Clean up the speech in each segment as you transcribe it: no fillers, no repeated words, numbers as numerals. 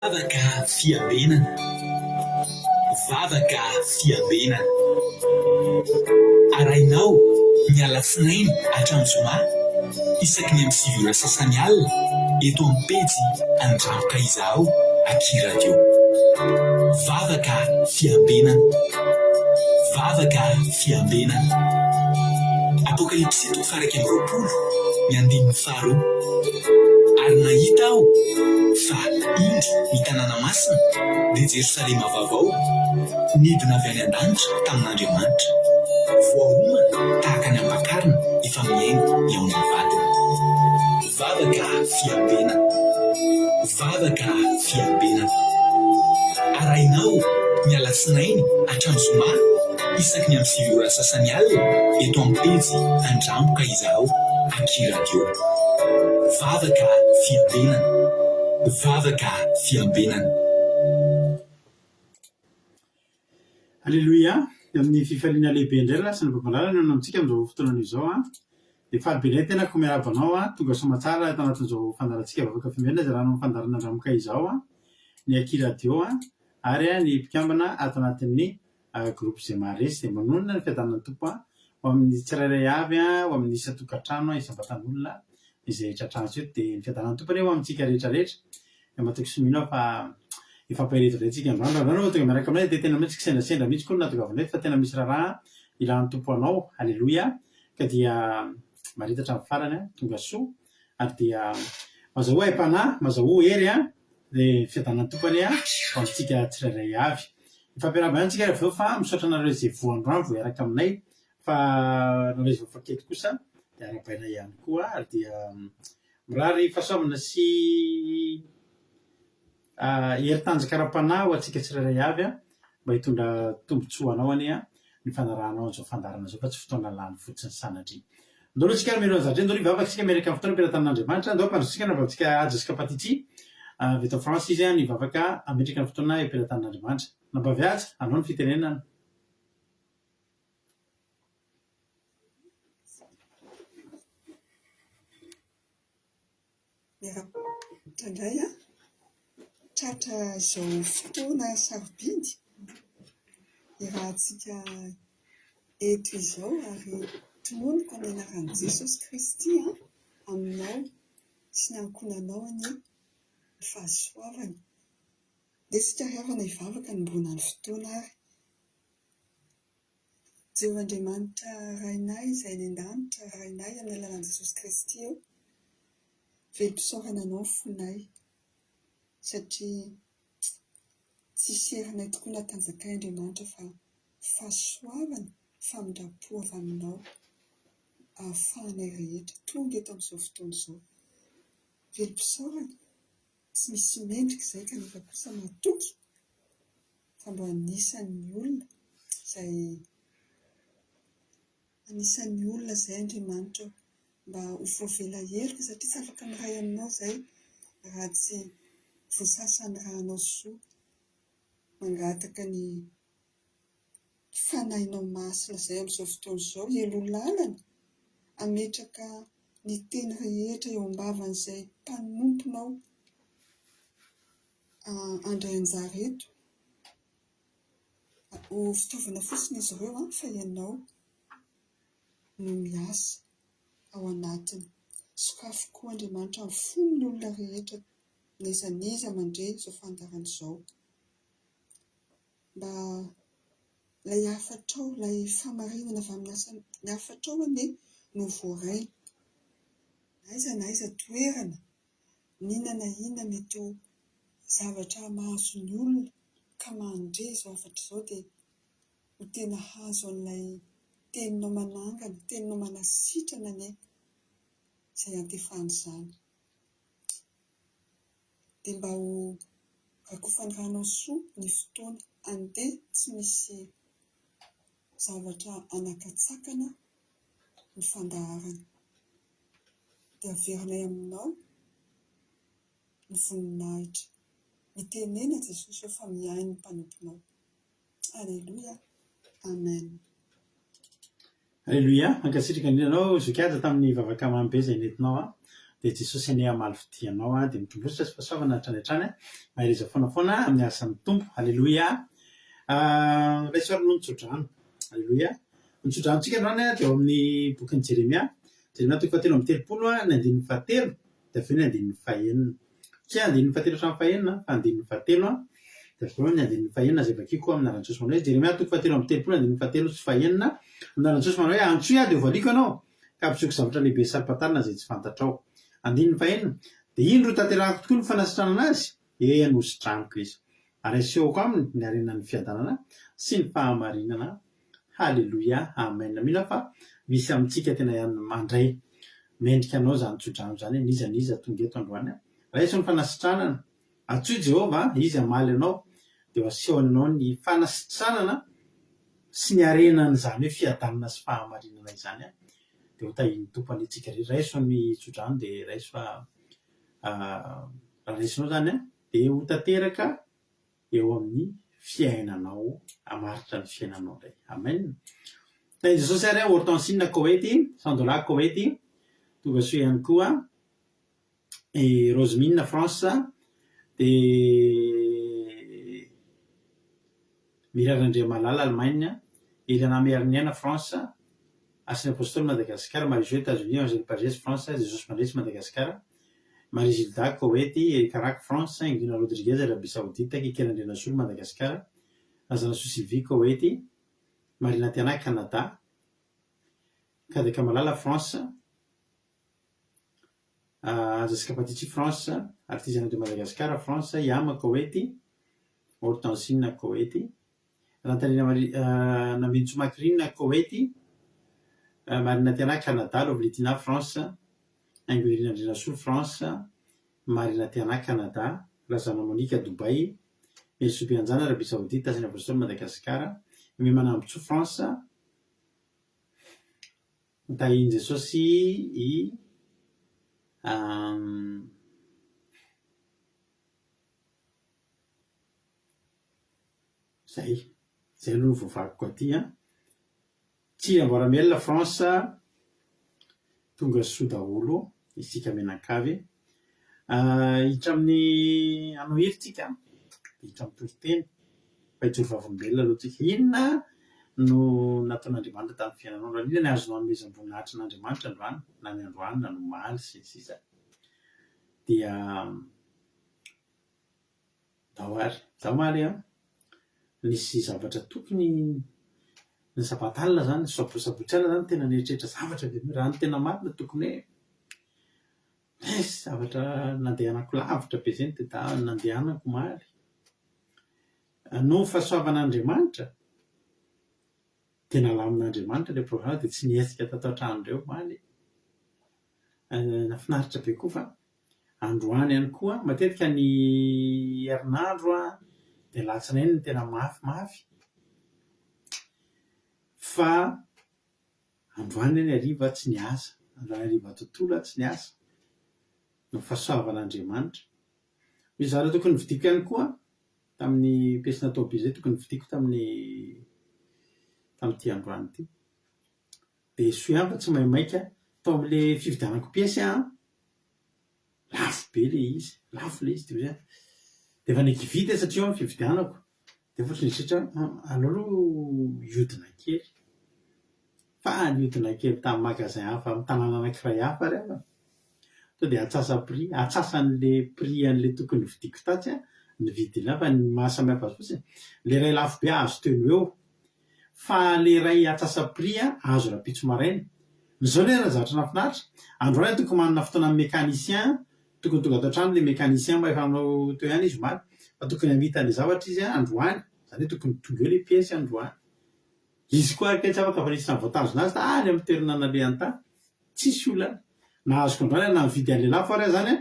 Vavaka fiambenana, vavaka fiambenana. Arahinao ny alatsinainy hatramin'ny zoma isaky ny amin'ny 9 ora sasany alina eto amin'ny pejy Andramboka Izahao aky Radio. Vavaka fiambenana, vavaka fiambenana. Apokalypsy toko faha 21 ny andininy faharoa. Ary nahita aho fa, indro, ny tanàna masina, dia Jerosalema vaovao, nidina avy any an-danitra tamin'Andriamanitra, voaomana tahaka ny ampakarina efa mihaingo eo amin'ny vadiny. Vavaka fiambenana. Vavaka fiambenana. Arahinao ny alatsinainy hatramin'ny zoma isaky ny amin'ny 9 ora sasany alina eto amin'ny pejy Andramboka Izahao Aky Radio. Vavaka fiambenana. Vavaka fiambenana. Aleloia! Amin'ny fifaliana lehibe indray lasa ny vaovaolana no amintsika amin'izao fotoana izao an! Dia faly be indray ny tenako miarahaba anao an! Tonga soamatsara ato anatin'izao fandaharantsika Vavaka Fiambenana izay raha fandaharana Andramoka izao an! Ny Aky Radio an! Ary ny mpikambana ato anatin'ny groupe izay maharesy dia manonona ny fiadanan'ny Tompo an! Ho amin'ny tsirairay avy an! Ho amin'ny isan-tokantrano an! Isam-batan'olona izay tratrantsika eto dia ny fiadanan'ny Tompo anie ho amintsika rehetra rehetra. Dia matoky sy mino aho fa hifampahereza indray tsika androany. Raha androany ianao tonga miaraka aminay dia tena mihitsy kisendrasendra mihitsy koa no nahatongavanao eto fa tena misy raharaha ilan'ny Tompo anao. Aleloia. Ka dia marita hatramin'ny farany an. Tonga soa. Ary dia mazahoa aim-panahy, mazahoa hery an. Dia ny fiadanan'ny Tompo anie ho amintsika tsirairay avy. Hifampiarahaba ihany tsika avy eo fa misaotra anareo izay voa androany vao hiaraka aminay. Fa nareo izay voa faketo kosa dia arahabaina ihany koa ary dia Mirary fahasoavana sy hery tanjaka ara-panahy ho antsika tsirairay avy mba hitondra tombontsoa ho anao anie ny fanarahanao an'izao fandaharana izao fa tsy fotoana lany fotsiny sanatria. Ndao aloha isika ary mialoha an'izany indray, ndao aloha hivavaka isika miaraka amin'ny fotoana am-pelatanan'Andriamanitra, ndao hampandrosotsika ny vavatsika Haja sy Kapatiti avy eto France izy ny hivavaka hametraka ny fotoana eo am-pelatanan'Andriamanitra. Anabavy Haja, anao ny fitenenana. Miarahaba indray an! Tratra izao fotoana sarobidy iarahantsika eto izao ary tononiko ny anaran'i Jesosy Kristy aminao sy ny ankohonanao anie ny fahasoavany. Ndeha isika ry havana hivavaka hanombohana ny fotoana ary. Jehovah Andriamanitra Rainay izay any an-danitra, Rainay amin'ny alalan'i Jesosy Kristy ô, velom-pisaorana Anao ny fonay, satria tsisy herinay tokoa na tanjakay Andriamanitra fa fahasoavana, famindram-po avy Aminao ahafahanay rehetra tonga eto amin'izao fotoana izao. Velom-pisaorana, tsy misy mendrika izay kanefa kosa matoky fa mba anisan'ny olona izay anisan'ny olona izay Andriamanitra ô, mba ho voavela heloka satria tsy afaka miray aminao izay raha tsy voasasan'ny rànao soa. Mangataka ny Fanahinao Masina izay amin'izao fotoana izao hialoha lalana hametraka ny teny rehetra eo am-bavan'izay mpanomponao handray anjara eto. Ho fitaovana fotsiny izy ireo fa ianao no miasa ao anatiny. Sokafy koa Andriamanitra ny fon'ny olona rehetra n'aiza n'aiza mandre izao fandaharana izao. Mba ilay hafatrao, ilay fahamarinana avy amin'ny asan'ny hafatrao anie no voarainy. Na aiza na aiza toerana N'inona na inona mety ho zavatra mahazo ny olona ka mandre izao hafatra izao dia ho tena hahazo an'ilay teninao manangana, teninao manasitrana anie izay iantefany izany. Dia mba ho rakofan'ny ranao soa ny fotoana andeha tsy misy zavatra hanakatsakana ny fandaharana. Dia averinay aminao ny voninahitra. Mitenena Jesosy ô fa mihaino ny mpanomponao. Aleloia. Amen. Aleloia, mankasitraka indrindra anao Zoky Haja tamin'ny vavaka mamy be izay nentinao an. Dia Jesosy anie hamaly fitia anao an, dia mitombosa sy fahasoavana hatrany hatrany an, mahereza foana foana amin'ny asan'ny Tompo. Aleloia. Raiso ary aloha ny tsodrano. Aleloia. Ny tsodranontsika androany an dia ao amin'ny bokin'i Jeremia. Jeremia toko fahatelo amby 30 an, ny andininy fahatelo dia avy eo ny andininy fahenina. Tsy andininy fahatelo hatramin'ny fahenina fa andininy fahatelo an, dia avy eo ny andininy fahenina izay vakiko amin'ny anaran'i Jesosy manao hoe Jeremia toko fahatelo amby 30 andininy fahatelo sy fahenina amin'ny anaran'i Jesosy manao hoe antsoy aho dia hovaliako ianao ka hampisehoako zavatra lehibe saro-pantarina izay tsy fantatrao. Andininy fahenina, Dia indro hotanterahako tokoa ny fanasitranana azy, eny, hositraniko izy, ary hasehoko aminy ny harenan'ny fiadanana sy ny fahamarinana. Haleloia, Amen. Mino aho fa misy amintsika tena ihany mandray mendrika anao izany tsodrano izany, n'iza n'iza tonga eto androany. Raiso ny fanasitranana, Antsoy Jehovah, Izy hamaly anao, dia ho asehony anao ny fanasitranana sy ny harenan'izany hoe fiadanana sy fahamarinana izany. Dia ho tahian'ny Tompo anie tsika rehetra. Raiso ny tsodrano dia raiso fa raha raisinao izany dia ho tanteraka eo amin'ny fiainanao, hamaritra ny fiainanao indray. Amen. Tahin'i Jesosy ary Hortensine Koety, Sandola Koety, tongasoa ihany koa. i Rosemine France dia Mira Randriamalala Allemagne, Eliana Miariniaina France, Asin'ny Apostoly Madagascar, Marie Jo Etazonia, Angèle Pagès France, Jesosy Mandresy Madagascar, Marie Gilda Koety, Eric Rack France, Ingrid Rodriguez Arabie Saoudite, Kikely Andrianasolo Madagascar, Razanasoa Sylvie Koety, Marina Tiana Canada, Kadaka Malala France, Jessica Patici, France, Artisanat de Madagascar, France, Yama, Koety, Hortensine, Koety, Rantanina Marie, Nambinintsoa Macrine, Koety, Marina Tiana, Canada, Lovelitina, France, Haingonirina Andrianasolo, France, Marina Tiana, Canada, Razana Monica, Dubaï, Merisoa Beanjana, Arabie Saoudite, Hasina Apostoly, Madagascar, Aimé Manambotsoa, France, Notahian'i Jesosy i Zay. Zay aloha no voavakiko aty an. Tsiry Amboaramelona France, tonga soa daholo isika mianakavy. Hiditra amin'ny hanao hira tsika, hiditra amin'ny toriteny fa hijoro vavolombelona aloha tsika. Inona no nataon'Andriamanitra tamin'ny fiainanao androany? Inona ny azonao anomezam-boninahitra an'Andriamanitra androany na ny androany na ny omaly sy ny sisa Dia ndao ary. Za omaly an, nisy zavatra tokony ny sabata alina zany, ny sabotsy alina zany tena nieritreritra zavatra be mihitsy. Raha ny tena marina tokony hoe Nisy zavatra nandehanako lavitra be izay ny teda- nandehanako omaly. Noho ny fahasoavan'Andriamanitra dia nalamin'Andriamanitra ilay programme dia tsy nihetsika tato an-trano indray omaly. Nahafinaritra be koa fa androany ihany koa, matetika ny herinandro dia alatsinainy no tena mafimafy fa Androany anie hariva tsy niasa, androany hariva tontolo aho tsy niasa, noho fahasoavan'Andriamanitra. Misy zavatra tokony novidiako ihany koa tamin'ny piesy natao be izay tokony novidiako tamin'ny tamin'ity androany ity. Dia soa ihany fa tsy maimaika tao amin'ilay fividianako piesy aho an, lafo be ilay izy, lafo ilay izy dia ohatran'ny dia efa nikividy aho satria eo ny fividianako. Dia ohatran'ny nieritreritra aho, aleo aloha hiodina kely. Fa niodina kely tamin'ny magasin hafa amin'ny tanàna anankiray hafa ary aho. Tonga dia antsasa-prix, antsasan'ilay prix an'ilay tokony novidiako tatsy aho, nividy fa ny maha samy hafa azy fotsiny, ilay iray lafo be azo teo no eo, fa ilay iray antsasa-prix azo rahampitso maraina. Izao anie raha zavatra nahafinaritra, androany aho tokony manana fotoana amin'ny mécanicien, tokony tonga ato an-trano ilay mécanicien mba efa nanao teo ihany izy omaly, fa tokony hamita an'ilay zavatra izy androany, izany hoe tokony tonga eo ilay piesy androany. Izy koa ary kay tsy afaka fa nisy nahavoatazona azy tany amin'ny toerana nalehany tany. Tsisy olana. Nahazo androany aho na nividy an'ilay lafo ary aho izany an,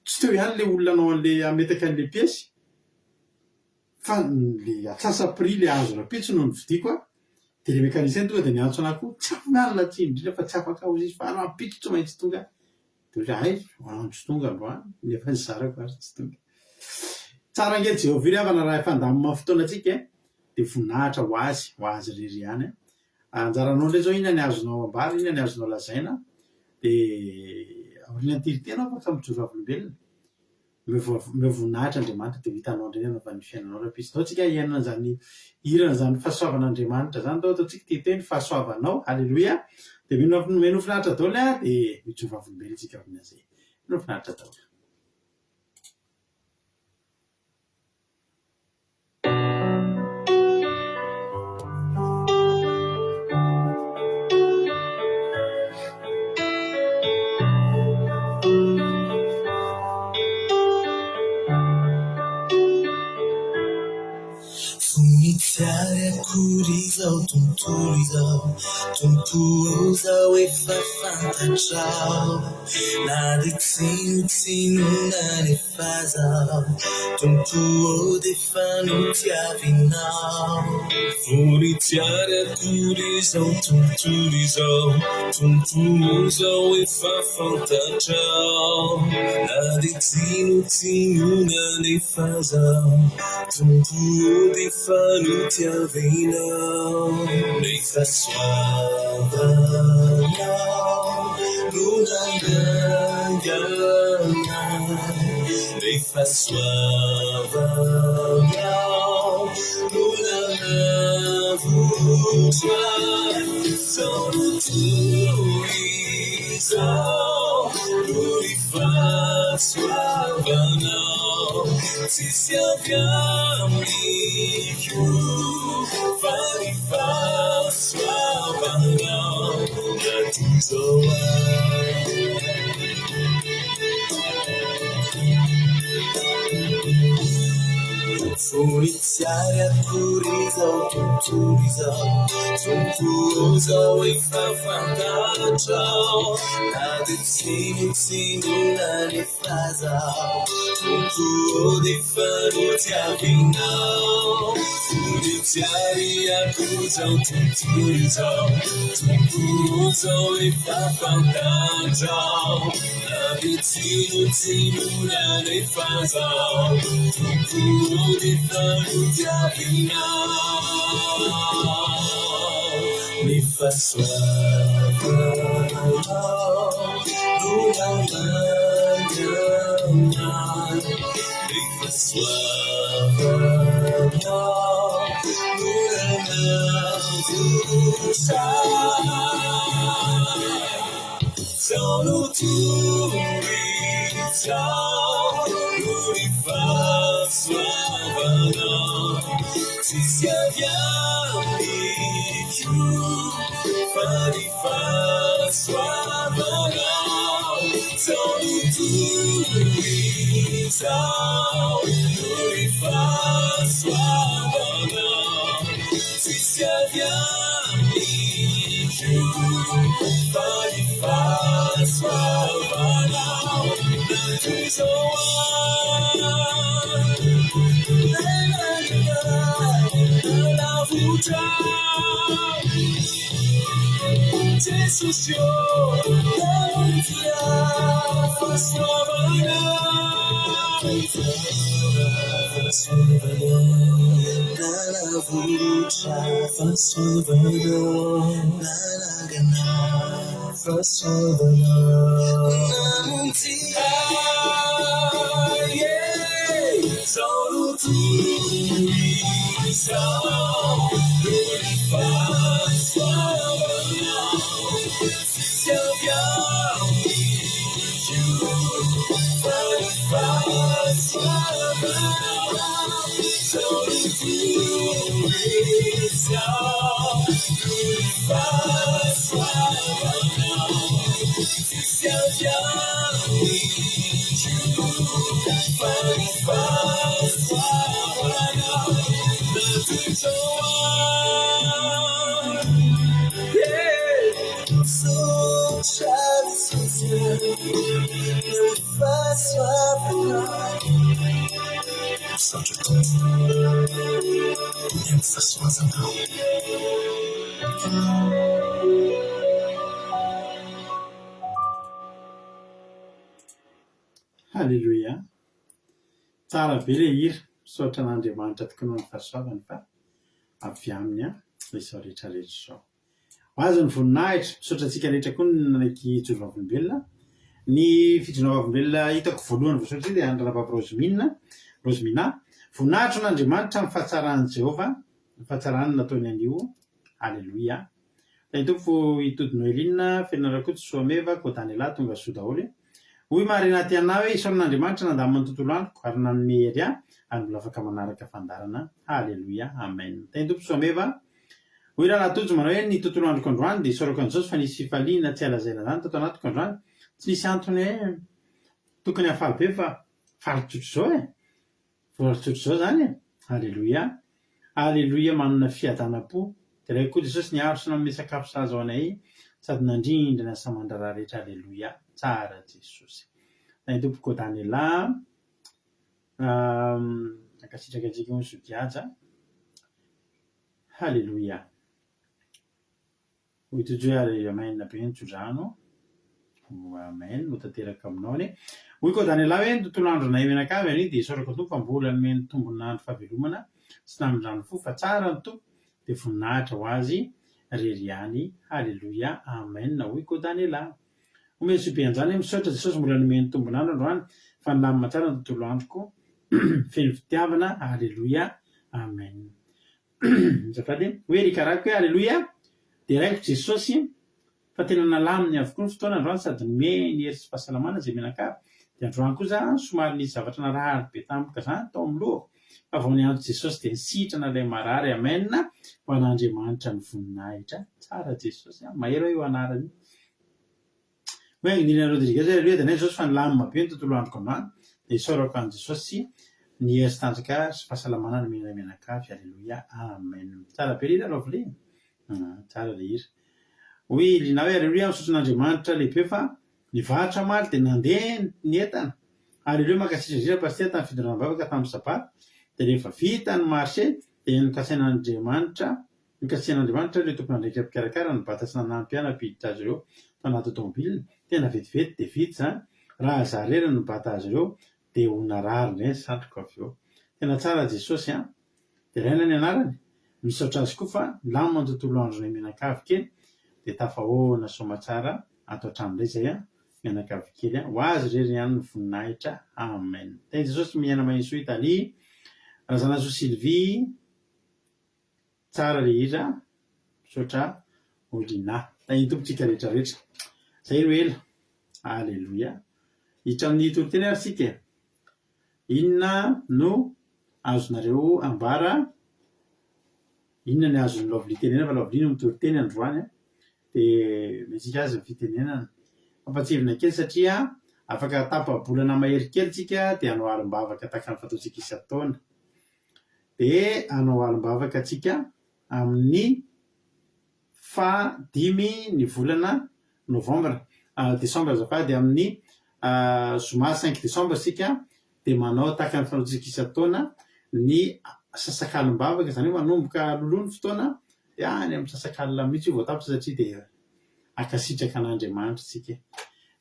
tsy teo ihany ilay olona hanao an'ilay hametaka an'ilay piesy fa ilay antsasa-prix ilay azo rahampitso no novidiako an, dia ilay mécanicien tonga dia niantso anah koa, tsy miala tsiny indrindra fa tsy afaka hozy izy fa rahampitso tsy maintsy tonga Dia hoy aho, hay, tsy tonga androany, nefa ny zarako ary tsy tonga. Tsara ange Jehovah ry havana raha efa handamina fotoana antsika e, dia voninahitra ho Azy, ho Azy irery ihany. Anjaranao indray izao inona ny azonao ambara, inona ny azonao lazaina, dia Aorianan'ny ity ianao afaka mijoro vavolombelona. Omeo voninahitra Andriamanitra dia ho hitanao indray ny hanaovan'ny fiainanao rahampitso. Ndao tsika hiainana an'izany hirana izany fahasoavan'Andriamanitra izany. Ndao ataontsika ity teny fahasoavanao. Aleloia. Dia mino mino finaritra daholo a, dia mijoro vavolombelona isika aorianan'izay. Mino finaritra daholo. Fony tsy ary akory izao tontolo izao, Tompo ô izao efa fantatrao, na dia tsinontsinona anefa. Fa zaho Tompo ô d'efa notiavinao. Fony tsy ary akory izao tontolo izao, Tompo ô zao efa fantatrao. Na dia tsinontsinona anefa zaho, Tompo ô d'efa notiavinao. Ny fahasoavanao no nanangana. Ny fahasoavanao no nanavotra izao tontolo izao noho ny fahasoavanao. Tsisy avy amiko fa ny fahasoavanao na toy izao ahy. Fony tsy ary akory izao tontolo izao, Tompo izao efa fantatrao, na dia tsinontsinona anefa zaho, Tompo ô dia efa notiavinao. Fony tsy ary akory izao tontolo izao, Tompo izao efa fantatrao. Na dia tsinontsinona anefa zaho, Tompo ô dia efa notiavinao. Ny fahasoavanao no nanangana Ny fahasoavanao no nanavotra Izao no toy izao noho ny fahasoavanao Tsisy avy amiko fa ny fahasoavanao Izao no toy izao noho ny fahasoavanao Tsisy avy amiko fa ny fahasoavanao Na toy izao ahy Nanavotra Jesosy ô Namonjy ahy Fahasoavana Fahasoavana Nanavotra Fahasoavana Nanangana Fahasoavana Namonjy ahy Izao no toy izao Noho ny fahasoavanao Tsisy avy amiko Fa ny fahasoavanao Izao no toy izao Noho ny fahasoavanao Tsisy avy amiko Fa ny fahasoavanao Natolotrao ahy Misaotra Jesosy noho ny fahasoavanao Misaotra Tompo noho ny fahasoavanao. Haleloia! Tsara be ilay hira, misaotra an'Andriamanitra tokoa noho ny fahasoavany fa avy aminy izao rehetra rehetra izao. Ho azy ny voninahitra, misaotra antsika rehetra koa nanaiky hijoro vavolombelona. Ny fijoroana vavolombelona hitako voalohany voasoratra ity dia an'i Ranabavy Rosemina, Rosemina. Voninahitra ho an'Andriamanitra amin'ny fahatsaran'i Jehovah, ny fahatsarany nataony anio. Aleloia. Tahin'ny Tompo i Tody Noeline, Felina Rakoto, Soameva, Kodanela, tonga soa daholo. Hoy Marina Tiana hoe, Isaorana Andriamanitra nandamina ny tontolo androko ary nanome hery ahy ary mbola afaka manaraka fandaharana. Haleloia. Amen. Tahin'ny Tompo Soameva. Hoy Rahalahy Tojo manao hoe, Ny tontolo androko androany dia isaorako an'i Jesosy fa nisy fifaliana tsy hay lazaina izany tato anatiko androany. Tsy nisy antony hoe tokony hahafaly be fa faly tsotr'izao e! Vory tsotr'izao izany e! Aleloia! Aleloia manana fiadanam-po. Deraiko koa Jesosy niaro sy nanome sakafo sahaza ho anay sady nandrindra ny asa aman-draharaha rehetra Aleloia! Tsara Jesosy. Tahin'ny Tompo Kodanela a! Mankasitraka antsika hoy ny Zokihaja. Haleloia! Hoy Tojo hoe ary amen be ny tsodrano. Ho amen, ho tanteraka aminao anie. Hoy koa Daniela hoe ny tontolo andronay mianakavy anie dia isaorako ny Tompo fa mbola nomeny tombon'andro fahavelomana sy namindrany fo fa tsara ny Tompo dia voninahitra ho azy rery ihany. Haleloia amen hoy koa Daniela. Omeo soa be an'izany hoe misaotra Jesosy mbola nomeny tombon'andro androany fa nilamina tsara ny tontolo androko feno fitiavana Aleloia Amen Azafady Hoy Eric Arako hoe Aleloia Deraiko Jesosy fa tena nalaminy avokoa ny fotoana androany sady nomeny hery sy fahasalamana izay mianakavy dia androany koa za somary nisy zavatra narary be tampoka zany tao amin'ny lohako fa vao niantso Jesosy dia nisitrana ilay marary Amen ho an'Andriamanitra ny voninahitra tsara Jesosy a mahery hoe io anarana io Hoy Angelina Rodriguez hoe, Aleloia, Daniel Jesosy fa nilamina be ny tontolo androko androany, dia isaorako an'i Jesosy ny hery sy tanjaka sy fahasalamana nomeny anay mianakavy. Aleloia. Amen. Tsara be le hira Lovely e. Tsara le hira. Hoy i Lina hoe, Aleloia, misaotra an'Andriamanitra lehibe fa nivarotra omaly dia nandeha ny entana. Aleloia, mankasitraka indrindra Pasitera tamin'ny fitondrana am-bavaka tamin'ny sabata. Dia rehefa vita ny marché dia nokasain'Andriamanitra Nikasihan'Andriamanitra ireo tompon'andraikitra mpikarakara ny bata sy nanampy ahy nampiditra azy ireo tao anaty aotomobilina. Tena vetivety dia vita izany. Raha izaho irery no nibata azy ireo dia ho narary indray ny satroko avy eo. Tena tsara Jesosy an! Deraina ny anarany. Misaotra azy koa fa nilamina ny tontolo andronay mianakavy kely dia tafahoana soamatsara ato an-trano indray izay an! Mianakavy kely an! Ho azy irery ihany ny voninahitra. Amen. Tahin'i Jesosy miaina Mahintsoa Italie. Razanasoa Sylvie. Tsara le hira, misaotra Olina. Tahin'ny Tompo tsika rehetra rehetra. Zay no ela. Aleloia. Hiditra amin'ny toriteny ary tsika e. Inona no azonareo ambara? Inona ny azon'i Lovely tenenana fa Lovely no mitory teny androany a. Dia omentsika azy ny fitenenana. Fampatsiahivina kely satria afaka tapa-bolana mahery kely tsika dia hanao alim-bavaka tahaka ny fataontsika isan-taona. Dia hanao alim-bavaka antsika amin'ny faha dimy ny volana novambra, desambra azafady, amin'ny zoma cinq desambra isika dia manao tahaka ny fanaontsika isan-taona ny sasakalim-bavaka, izany hoe manomboka alohaloha ny fotoana dia any amin'ny sasakalina mihitsy io vao tapitra satria dia Hankasitraka an'Andriamanitra isika e.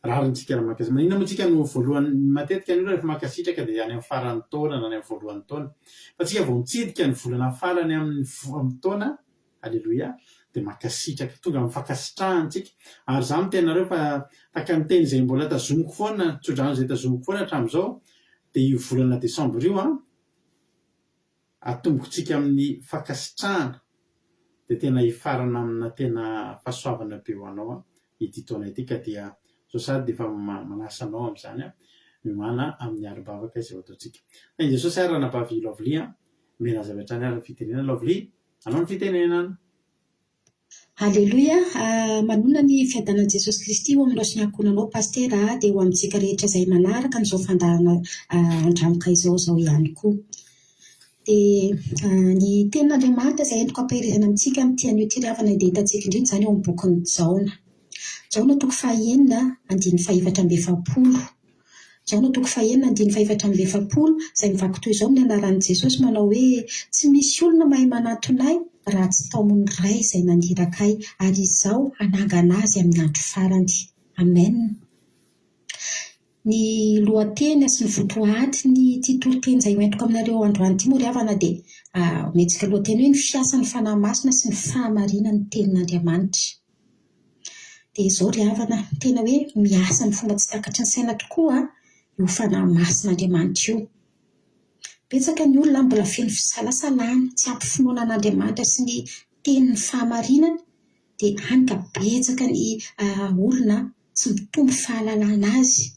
Rariny isika raha mankasitraka. Maninona moa isika no voalohany, matetika ny olona rehefa mankasitraka dia any amin'ny faran'ny taona na any amin'ny voalohan'ny taona. Fa isika vao mitsidika ny volana farany amin'ny amin'ny taona, Aleloia, dia mankasitraka. Tonga amin'ny fankasitrahana isika. Ary izaho miteny anareo fa tahaka ny teny izay mbola tazomiko foana, tsodrano izay tazomiko foana hatramin'izao, dia io volana desambra io an, Atombokintsika amin'ny fankasitrahana dia tena hifarana amina tena fahasoavana be ho anao ity taona ity ka dia zao sahady dia efa manasa anao amin'izany aho miomàna amin'ny alim-bavaka izay ho ataontsika. Tahin'i Jesosy ary ranabavy Lovely a! Omena azy avy hatrany ary ny fitenenana Lovely, anao ny fitenenana. Aleloia! Manonona ny fiadanan'i Jesosy Kristy ho aminao sy ny ankohonanao Pasitera dia ho amintsika rehetra izay manaraka an'izao fandaharana Andranoka izao izao ihany koa. Dia ny tenin'Andriamanitra izay entiko ampaherezana amintsika amin'ity anio ity ry havana dia hitantsika indrindra izany ao amin'ny bokin'i Jaona. Jaona toko fahaenina andininy fahefatra amby 40. Jaona toko fahenina andininy fahefatra amby 40, izay mivaky toy izao amin'ny anaran'i Jesosy manao hoe, Tsy misy olona mahay manantona Ahy raha tsy taomin'ny Ray izay naniraka Ahy, ary Izaho hanangana azy amin'ny andro farany. Amen. Ny lohateny sy ny votoatin'ity toriteny izay hoentiko aminareo androany ity moa ry havana dia omentsika lohateny hoe Ny fiasan'ny Fanahy Masina sy ny fahamarinan'ny Tenin'Andriamanitra. Dia izao ry havana, tena hoe miasa amin'ny fomba tsy takatry ny saina tokoa io Fanahy Masin'Andriamanitra io. Betsaka ny olona mbola feno fisalasalana, tsy ampy finoana an'Andriamanitra sy ny tenin'ny fahamarinany, dia hany ka betsaka ny olona tsy mitombo fahalalana azy,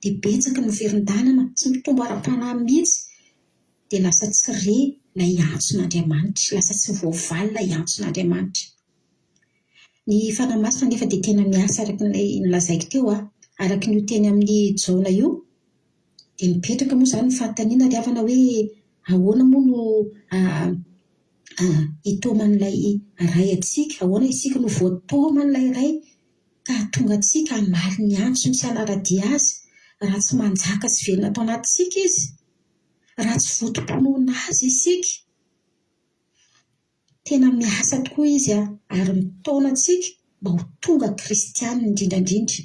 dia betsaka ny miverin-dalana, tsy mitombo ara-panahy mihitsy, dia lasa tsy re ilay antson'Andriamanitra, lasa tsy voavaly ilay antson'Andriamanitra. Ny Fanahy Masina anefa dia tena miasa araka ilay nolazaiko teo, araka io teny amin'i Jaona io, dia mipetraka moa izany ny fanontaniana ry havana hoe ahoana moa no hitaoman'ilay Ray antsika, ahoana isika no voataoman'ilay Ray ka hahatonga antsika hamaly ny antsony sy hanara-dia Azy raha tsy manjaka sy velona ato anatintsika Izy, raha tsy vontom-pinoana Azy isika. Tena miasa tokoa Izy ary mitaona antsika mba ho tonga kristiana indrindra indrindra.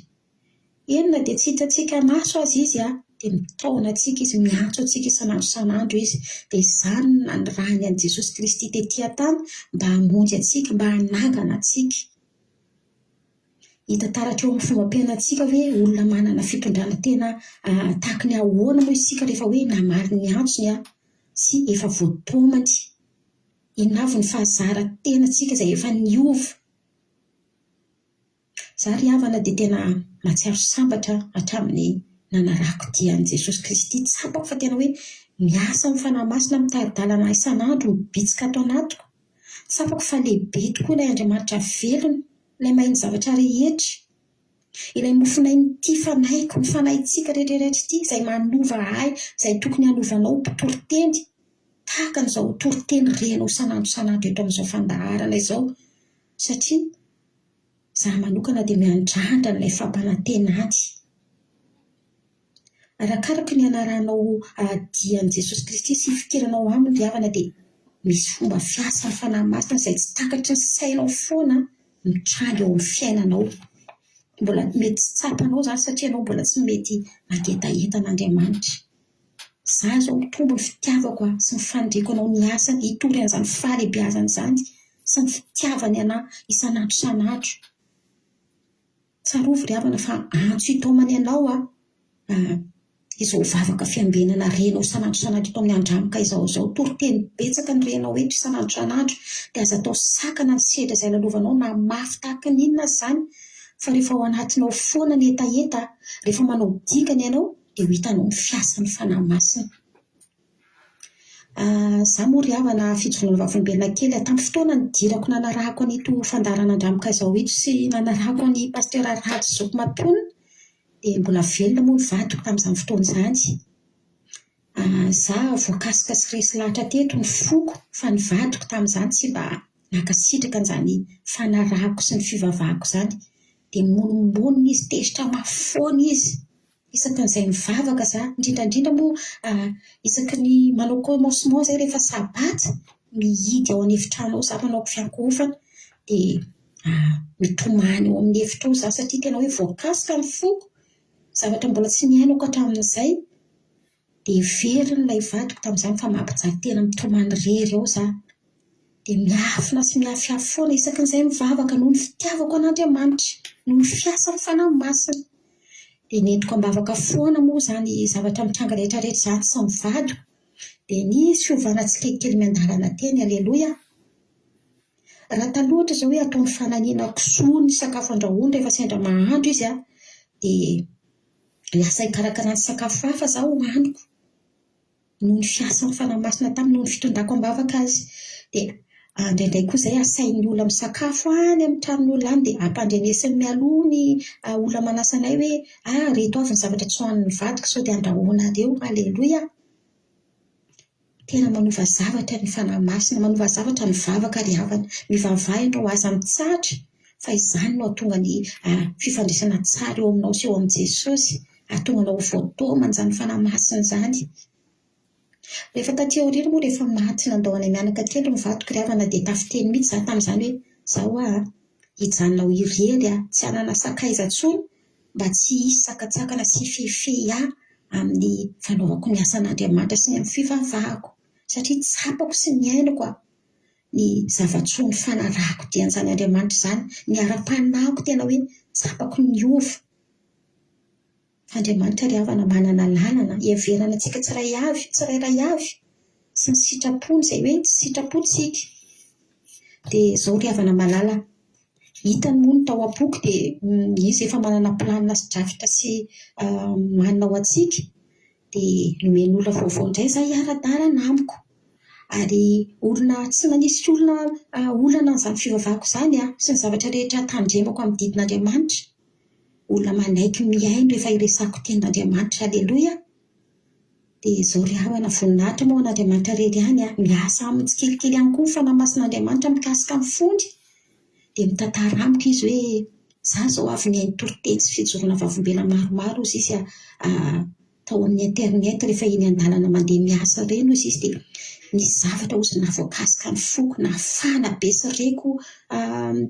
Eny na dia tsy hitantsika maso aza Izy dia mitaona antsika Izy, miantso antsika isan'andro isan'andro Izy. Dia izany no nanirahany an'i Jesosy Kristy tety an-tany mba hamonjy antsika, mba hanangana antsika. Hita taratra eo amin'ny fombam-piainantsika hoe olona manana fitondrana tena tahaky ny ahoana moa isika rehefa hoe namaly ny antsony sy efa voataomany. Inona avy ny fahazaran-tenantsika izay efa niova? Izaho ry havana dia tena mahatsiaro sambatra hatramin'ny nanarahako dia an'i Jesosy Kristy. Tsapako fa tena hoe miasa ny Fanahy Masina mitari-dalana ahy isan'andro, mibitsika ato anatiko. Tsapako fa lehibe tokoa ilay Andriamanitra velona, ilay mahay ny zavatra rehetra. Ilay mofonain'ity fanahiko, ny fanahintsika rehetra rehetra ity, izay manova ahy, izay tokony hanova anao ho mpitoriteny, tahaka an'izao toriteny renao isan'andro isan'andro eto amin'izao fandaharana izao, satria izaho manokana dia miandrandra an'ilay fampanantenany. Arakaraka ny anarahanao dia an'i Jesosy Kristy sy ifikiranao Aminy ry havana dia misy fomba fiasan'ny Fanahy Masina izay tsy takatry ny sainao foana mitranga eo amin'ny fiainanao. Mbola mety tsy tsapanao izany satria ianao mbola tsy mety mangetaheta an'Andriamanitra. Izaho izao mitombo ny fitiavako sy ny faniriako hanao ny asany, hitory an'izany fahalehibeazana izany sy ny fitiavany anà isan'andro isan'andro. Tsarovy ry havana fa antso hitaomany anao aho izao vavaka fiambenana renao isan'andro isan'andro eto amin'ny Andramoka izao izao. Toriteny betsaka no renao eto isan'andro isan'andro dia aza atao sakana ny sedra izay lalovanao na mafy tahaka ny inona aza izany fa rehefa ao anatinao foana ny hetaheta, rehefa manao dingana ianao dia ho hitanao ny fiasan'ny Fanahy Masina. Izaho moa ry havana fijoroana vavolombelona kely tamin'ny fotoana nidirako nanarahako an'ito fandaharana Andramoka izao ito sy nanarahako an'i Pasteur Rajo Zoky Mampionona dia mbola velona moa ny vadiko tamin'izany fotoana izany. Izaho voakasika sy resy lahatra teto ny foko fa ny vadiko tamin'izany tsy mba nankasitraka an'izany fanarahako sy ny fivavahako izany. Dia nimonomonona izy, tezitra mafy foana izy. Isaky ny izay mivavaka za, indrindra indrindra moa isaky ny manao commencement zay rehefa sabata, mihidy ao an'efitrano ao za manao fiankohofana dia mitomany ao amin'ny efitra ao za satria tena hoe voakasika ny foko, zavatra mbola tsy niainako hatramin'izay, dia heverin'ilay vadiko tamin'izany fa mampijaly tena mitomany irery ao za. Dia miafina sy miafiafy foana isaky ny izay mivavaka noho ny fitiavako an'Andriamanitra, noho ny fiasan'ny Fanahy Masina. Dia nentiko am-bavaka foana moa izany zavatra mitranga rehetra rehetra izany sy ny vadiko. Dia nisy fiovana tsikelikely miandalana teny, Aleloia! Raha taloha ohatra izao hoe ataony fananiana kisoa ny sakafo andrahoiny rehefa sendra mahandro izy an, dia lasa hikarakarany sakafo hafa izaho hohaniko. Noho ny fiasan'ny Fanahy Masina taminy, noho ny fitondrako am-bavaka azy. Dia indraindray koa izahay asain'ny olona misakafo any amin'ny tranon'ny olona any dia ampandrenesiny mialoha ny olona manasa anay hoe ah ireto avy ny zavatra tsy hohanin'ny vadiko sao dia andrahoinareo. Aleloia! Tena manova zavatra ny Fanahy Masina, manova zavatra ny vavaka ry havana. Mivavaha ianao, aza mitsahatra fa izany no hahatonga ny fifandraisana tsara eo aminao sy eo amin'i Jesosy. Hahatonga anao ho voataoman'izany Fanahy Masina izany. Rehefa taty aoriana moa rehefa maty nandao anay mianaka kely ny vadiko ry havana dia tafiteny mihitsy izaho tamin'izany hoe izaho hoa a, hijanona ho irery aho, tsy hanana sakaiza intsony mba tsy hisy sakantsakana sy hifehifehy ahy amin'ny fanaovako ny asan'Andriamanitra sy ny amin'ny fivavahako satria tsapako sy niainako ny zava-tsoa ny fanarahako dian'izany Andriamanitra izany, ny ara-panahiko tena hoe. Tsapako niova. Fa Andriamanitra ry havana manana lalana hiheverana antsika tsiray avy, tsirairay avy, sy ny sitrapony izay hoe tsy sitrapontsika. Dia izao ry havana malala, hitany moa ny tao am-poko dia izy efa manana planina sy drafitra sy manina ho antsika. Dia nomeny olona vaovao indray izaho hiara-dalana amiko. Ary olona tsy nanisy olona olana an'izany fivavahako izany sy ny zavatra rehetra tandremako amin'ny didin'Andriamanitra. Olona manaiky mihaino rehefa iresahako tenin'Andriamanitra. Aleloia! Dia izao ry havana, voninahitra moa ho an'Andriamanitra irery ihany an! Miasa aminy tsikelikely ihany koa ny Fanahy Masin'Andriamanitra mikasika ny fony. Dia mitantara amiko izy hoe, za izao avy nihaino toriteny sy fijoroana vavolombelona maromaro hozy izy tao amin'ny internet rehefa eny an-dalana mandeha miasa ireny hozy izy dia nisy zavatra hozy nahavoakasika ny foko, nafana be sy reko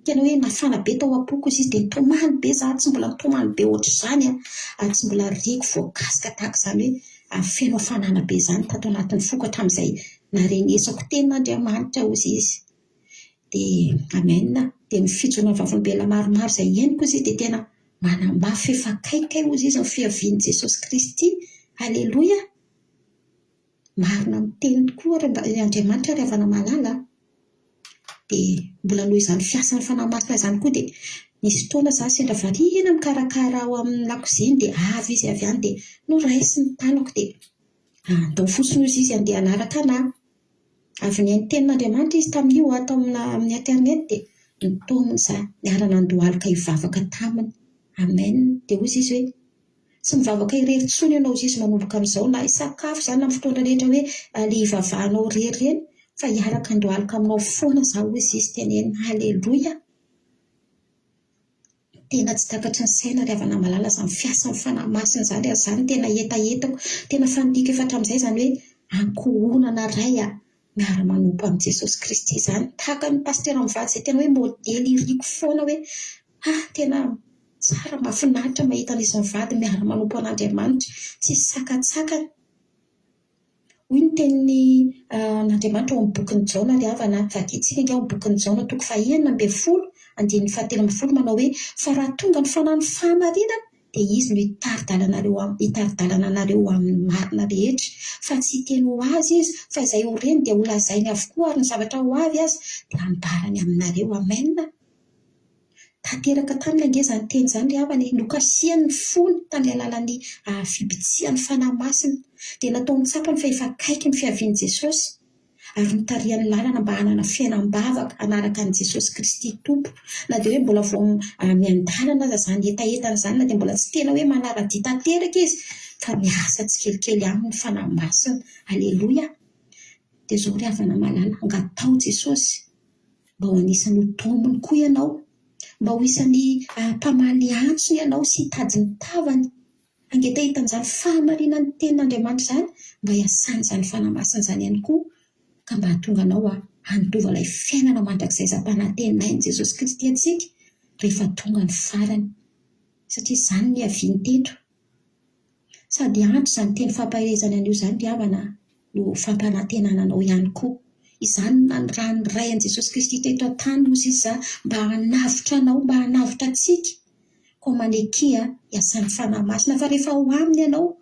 tena hoe nafana be tao am-poko hozy izy dia nitomany be za, tsy mbola nitomany be ohatr'izany aho ary tsy mbola reko voakasika tahaka izany hoe feno hafanana be izany tato anatin'ny foko hatramin'izay naharenesako tenin'Andriamanitra hozy izy. Dia amen. Dia ny fijoroana vavolombelona maromaro izay henoko hozy izy dia tena manamafy fa efa akaiky kay hozy izy ny fiavian'i Jesosy Kristy. Aleloia. Marina amin'ny teniny tokoa ry Andriamanitra ry havana malala a. Dia mbola noho izany fiasan'ny Fanahy Masina izany koa dia nisy fotoana izaho sendra variana mikarakara ao amin'ny lakozia dia avy izy avy any dia noraisiny ny tanako dia andao fotsiny hozy izy handeha hanaraka anà. Avy nihaino tenin'Andriamanitra izy tamin'io ato amin'ny internet dia notaominy za niara-nandohalika hivavaka taminy. Amen. Dia hozy izy hoe, tsy mivavaka irery intsony ianao hozy izy manomboka amin'izao na hisakafo izany na amin'ny fotoana rehetra hoe le hivavahanao irery ireny fa hiaraka handohalika aminao foana za hozy izy tenenina. Haleloia. Tena tsy takatry ny saina ry havana malala izany fiasan'ny Fanahy Masina izany ary izany no tena hetahetako, tena faniriako efa hatramin'izay izany hoe ankohonana iray miara-manompo amin'i Jesosy Kristy izany. Tahaka ny Pasitera mivady izay tena hoe modely iriko foana hoe ah tena tsara, mahafinaritra mahita an'izy mivady miara-manompo an'Andriamanitra, tsisy sakantsakana. Hoy ny tenin'ny an'Andriamanitra ao amin'ny bokin'i Jaona ry havana, vakintsika ange ao amin'ny bokin'i Jaona toko fahenina ambin'ny folo, andininy fahatelo ambin'ny folo manao hoe, Fa raha tonga ny Fanahin'ny fahamarinana, dia Izy no hitari-dalana hitari-dalana anareo ho amin'ny marina rehetra. Fa tsy hiteny ho azy Izy, fa izay ho reny dia holazainy avokoa, ary ny zavatra ho avy aza dia hambarany aminareo. Amena. Tanteraka taminy ange izany teny izany ry havana e! Nokasihany ny fony tamin'ny alalan'ny fibitsihan'ny Fanahy Masina. Dia nataony tsapany fa efa akaiky ny fiavian'i Jesosy, ary notarihany lalana mba hanana fiainam-bavaka hanaraka an'i Jesosy Kristy Tompo. Na dia hoe mbola vao miandalana aza izany hetahetany izany, na dia mbola tsy tena hoe manara-dia tanteraka izy, fa miasa tsikelikely aminy ny Fanahy Masina. Aleloia! Dia izao ry havana malala, angataho Jesosy. Mba ho anisan'ny ho tompony koa ianao. Mba ho isan'ny mpamaly antsony ianao sy hitady ny tavany. Hangetaheta an'izany fahamarinan'ny Tenin'Andriamanitra izany mba hiasan'izany Fanahy Masina izany ihany koa ka mba hahatonga anao handova ilay fiainana mandrakizay izay ampanantenain'i Jesosy Kristy antsika rehefa tonga ny farany. Satria izany no niaviany teto. Sady antso izany teny fampaherezana anio izany ry havana no fampanantenana anao ihany koa. Izany no nanirahan'ny Ray an'i Jesosy Kristy teto an-tany hozy Izy za mba hanavotra anao, mba hanavotra antsika. Koa manekia hiasan'ny Fanahy Masina fa rehefa ao Aminy ianao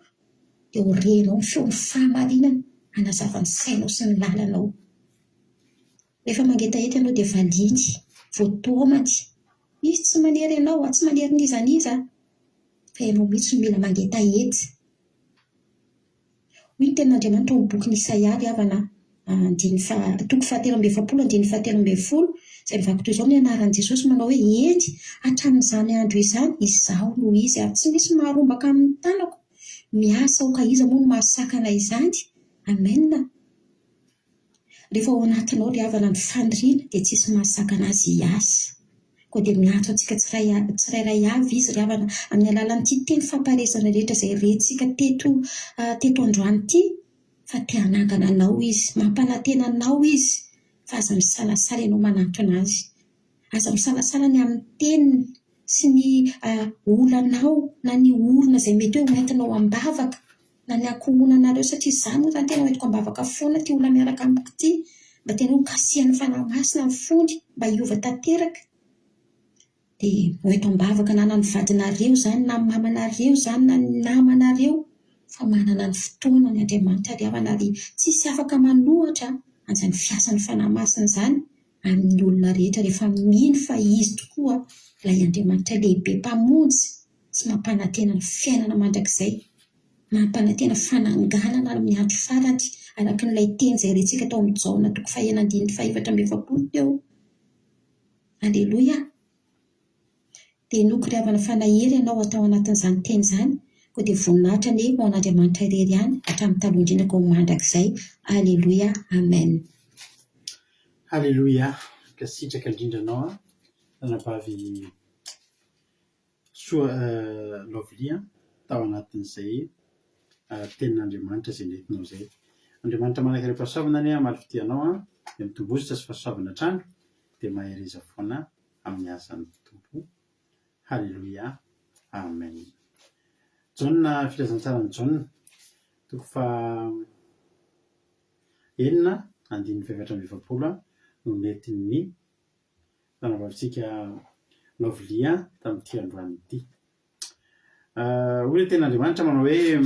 dia ho renao ny feon'ny fahamarinana hanazava ny sainao sy ny lalanao. Rehefa mangetaheta ianao dia valiany, voataomany. Izy tsy manery anao, tsy manery n'iza n'iza fa ianao mihitsy no mila mangetaheta. Hoy ny tenin'Andriamanitra ao amin'ny bokin'i Isaia ry havana andininy faha, toko fahatelo amby efapolo andininy fahatelo ambin'ny folo, izay mivaky toy izao ny anaran'i Jesosy manao hoe, Eny, hatramin'izany andro izany, Izaho no Izy, ary tsy misy maharombaka amin'ny tanako. Miasa aho ka iza moa no mahasakana izany? Amena. Rehefa ao anatinao ry havana ny faniriana dia tsisy mahasakana azy hiasa. Koa dia miantso antsika tsirairay avy Izy ry havana amin'ny alalan'ity teny fampaherezana rehetra izay rentsika teto teto androany ity fa te hanangana anao Izy, mampanantena anao Izy fa aza misalasala ianao manantona Azy. Aza misalasala ny amin'ny teniny sy ny olanao na ny olona izay mety hoe hoentinao am-bavaka na ny ankohonanareo satria izaho moa izany tena hoentiko am-bavaka foana ity olona miaraka amiko ity mba tena ho kasihan'ny Fanahy Masina ny fony mba hiova tanteraka. Dia ho eto am-bavaka na ny vadinareo izany na ny mamanareo izany na ny namanareo fa manana ny fotoanany Andriamanitra ry havana ary tsisy afaka manohatra an'izany fiasan'ny Fanahy Masina izany amin'ny olona rehetra rehefa mino fa Izy tokoa ilay Andriamanitra lehibe Mpamonjy sy mampanantena ny fiainana mandrakizay, mampanantena fananganana amin'ny andro farany araka an'ilay teny izay rentsika tao amin'ny Jaona toko fahenina andininy fahefatra amby 40 teo. Aleloia! Dia inoako ry havana fa nahery ianao tao anatin'izany teny izany, koa dia voninahitra anie ho an'Andriamanitra irery ihany hatramin'ny taloha indrindra ka ho mandrakizay. Aleloia! Amen. Haleloia! Mankasitraka indrindra anao ranabavy Soa Lovely a, tao anatin'izay tenin'Andriamanitra izay nentinao izay. Andriamanitra manan-karem-pahasoavana anie hamaly fitia anao an, dia mitombozotra sy fahasoavana hatrany, dia mahereza foana amin'ny asan'ny Tompo. Haleloia. Amen. Jaona, Filazantsaran'i Jaona, toko faha enina, andininy fahefatra amby 40 no nentin'ny Ranavavintsika Lovely tamin'ity androany ity. Hoy ilay tenin'Andriamanitra manao hoe,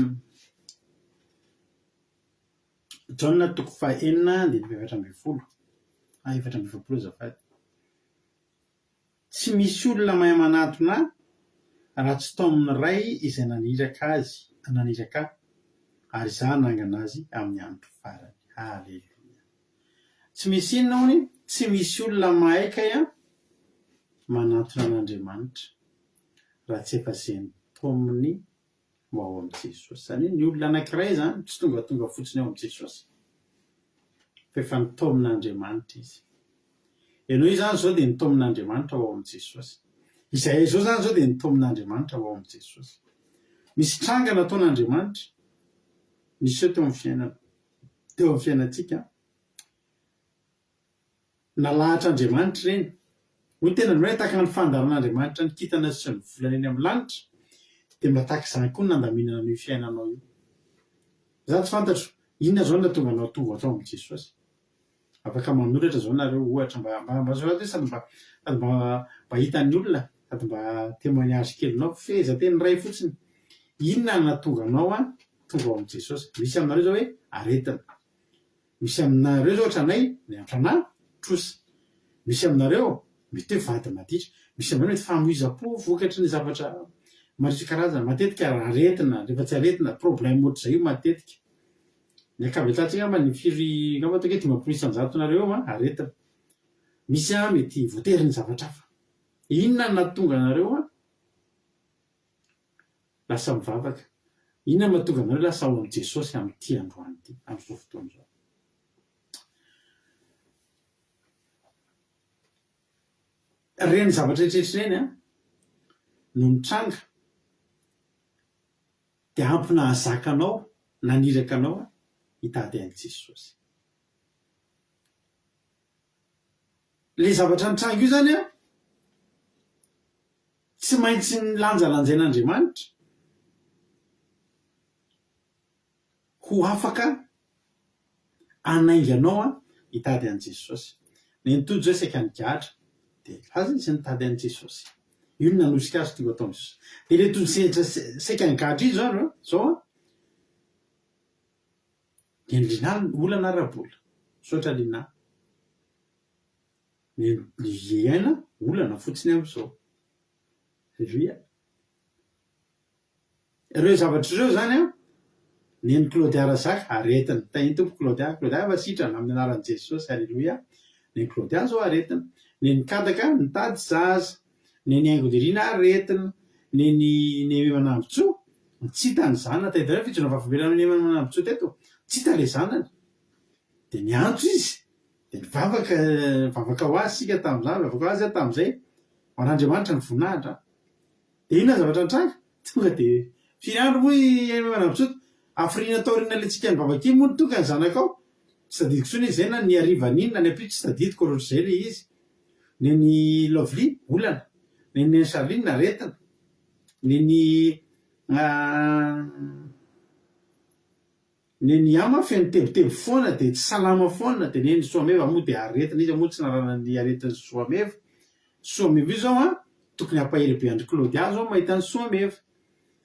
Jaona toko fahenina andininy fahefatra ambin'ny folo, ah 44 azafady. Tsy misy olona mahay manatona ahy raha tsy taomin'ny Ray izay naniraka azy, naniraka ahy, ary izaho hanangana azy amin'ny andro farany. Haleloia. Tsy misy inona hono, tsy misy olona mahay kay an, manantona an'Andriamanitra raha tsy efa izay notaominy ho ao amin'i Jesosy. Izany hoe ny olona anankiray izany tsy tongatonga fotsiny ao amin'i Jesosy fa efa notaomin'Andriamanitra izy. Ianao izany izao dia notaomin'Andriamanitra ho ao amin'i Jesosy. Izahay izao izany izao dia notaomin'Andriamanitra ho ao amin'i Jesosy. Misy tranga nataon'Andriamanitra niseho teo amin'ny fiainana. teo amin'ny fiainantsika, nalahatr'Andriamanitra ireny. Hoy ny tenany hoe tahaka ny fandaharan'Andriamanitra ny kintana sy ny volana eny amin'ny lanitra, dia mba tahaka izany koa ny nandaminana an'io fiainanao io. Izaho tsy fantatro, inona izao no nahatonga anao tonga tao amin'i Jesosy? Afaka manoratra izao nareo ohatra mba mba mba soraty hoe sady mba sady mba mba hitan'ny olona sady mba témoignage kelinao, fehezanteny iray fotsiny. Inona no nahatonga anao tonga ao amin'i Jesosy? Misy aminareo izao hoe aretina. Misy aminareo izao ohatranay miantra anà trosa. Misy aminareo mety hoe vady maditra. Misy aminareo mety famoizam-po vokatry ny zavatra maro isan-karazany. Matetika aretina, rehefa tsy aretina, problème ohatr'izay io matetika. Ny ankabetsahantsika angamba ny firy angamba ataoko hoe 50 isan-jatonareo eo an, aretina. Misy an mety voatery ny zavatra hafa. Inona no nahatonga anareo an lasa mivavaka? Inona no mahatonga anareo lasa ao amin'i Jesosy amin'ity androany ity, amin'izao fotoana izao? Ireny zavatra rehetra ireny an no mitranga. Dia ampy nahazaka anao, naniraka anao aho hitady an'i Jesosy. Ilay zavatra nitranga io izany an, tsy maintsy nilanjalanjain'Andriamanitra ho afaka hanainga anao hitady an'i Jesosy. Nenitoa Joe saika nigadra, dia nilaza izy nitady an'i Jesosy. Io no nanosika azy tonga tao amin'i Jesosy. Dia ilay tojo saika nigadra io izao an, izao an, dia ny Lina olana ara-bola. Misaotra Lina. Ny hiaina olana fotsiny amin'izao. Aleloia. Ireo zavatra ireo izany an, nen'i Claudia Razaka, aretina. Tahian'ny Tompo Claudia, Claudia efa sitrana amin'ny anaran'i Jesosy, Aleloia. Nen'i Claudia izao aretina. Nen'i Kadaka nitady zaza. Nen'i Haingonirina aretina. Nen'i Nehemia Manambotsoa, tsy hita ny zanany. Tadidio fijoroana vavolombelona Nehemia Manambotsoa teto, tsy hita ilay zanany. Dia niantso izy, dia nivavaka, nivavaka ho azy isika tamin'izany, nivavaka ho azy aho tamin'izay, ho an'Andriamanitra ny voninahitra. Dia inona ny zavatra nitranga? Tonga dia firy andro moa i Aimé Manambotsoa? Hafiriana taoriana ilay tsika nivavaka iny moa no tonga ny zanakao? Tsy tadidiko intsony izy izay na ny harivan'iny na ny ampitso tsy tadidiko ary ohatr'izay ilay izy. Nen'i Lovely, olana. Nen'i Neny Charline, aretina. Nen'i Neny Yama feno tebiteby foana dia tsy salama foana dia neny Soameva moa dia aretina iza moa tsy nahalala ny aretin'i Soameva Soameva io zao an! Tokony hampahery be an-dry Claudia zao mahita an'i Soameva.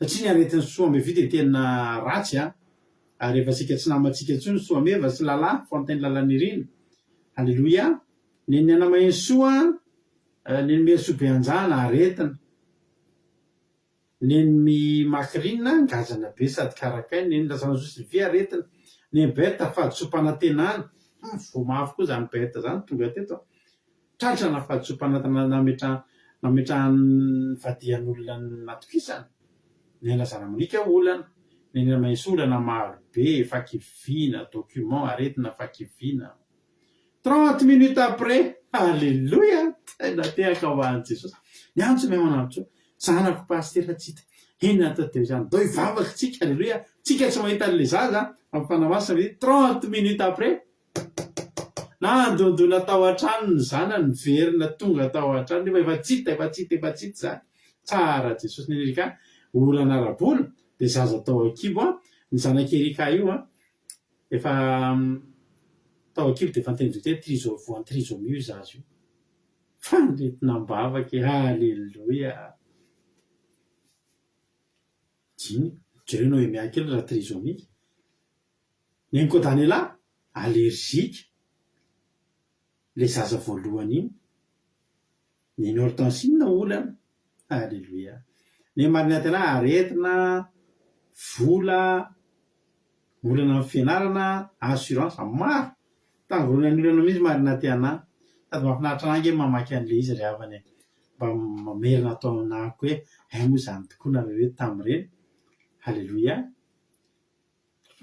Satria ny aretin'i Soameva io dia tena ratsy an! Ary efa saika tsy namantsika intsony Soameva sy Lala, Fontaine Lalanirina. Alléluia! Neny Ana Mahenisoa, Neny Merisoa Beanjana, aretina. Neny Macrine, ngazana be sady karakaina. Neny Razanazoa Sylvie, aretina. Neny Berthe, fahadisoam-panantenana. Hum, voa mafy koa izany Berthe izany tonga teto an! Tratrana fahadisoam-panantenana nametra nametrahan'ny vadian'olona natokisana. Ny an'i Monica olana, ny an'i Mahesoa olana maro be, fahakiviana, document, aretina, fahakiviana. 30 minutes après, Alléluia! Tena tehaka ho an'i Jesosy. Niantso ny Manantsoa, zanako pasitera tsy hita. Inona atao teo izany? Ndao hivavaka tsika, Alléluia! Tsika tsy mahita an'ilay zaza, fa ny Fanahy Masina ve? 30 minutes après, Nandondona tao an-trano ny zanany, niverina tonga tao an-trano nefa efa tsy hita, efa tsy hita, efa tsy hita izany. Tsara Jesosy ny Erika, olana ara-bola, dia zaza tao an-kibo an, ny zanak'i Erika io an, efa tao an-kibo dia efa niteny dokotera hoe triso, voan'ny trisomie io zaza io. Fa nentina am-bavaka e, Aleloia! Dimy, jereo Noemia kely raha trisomique. Ny an'i Kodanela, allergique, ilay zaza voalohany iny. Ny an'i Hortensine olana. Alléluia. Ny an'i Marinatena aretina, vola, olana amin'ny fianarana, assurance, maro. Tangoronan'ny olana mihitsy Marinatena. Sady mahafinaritra anah ange mamaky an'ilay izy ry havana e. Mba mamerina ato aminahako hoe hay moa izany tokoa nareo ireto tamin'ireny. Alléluia.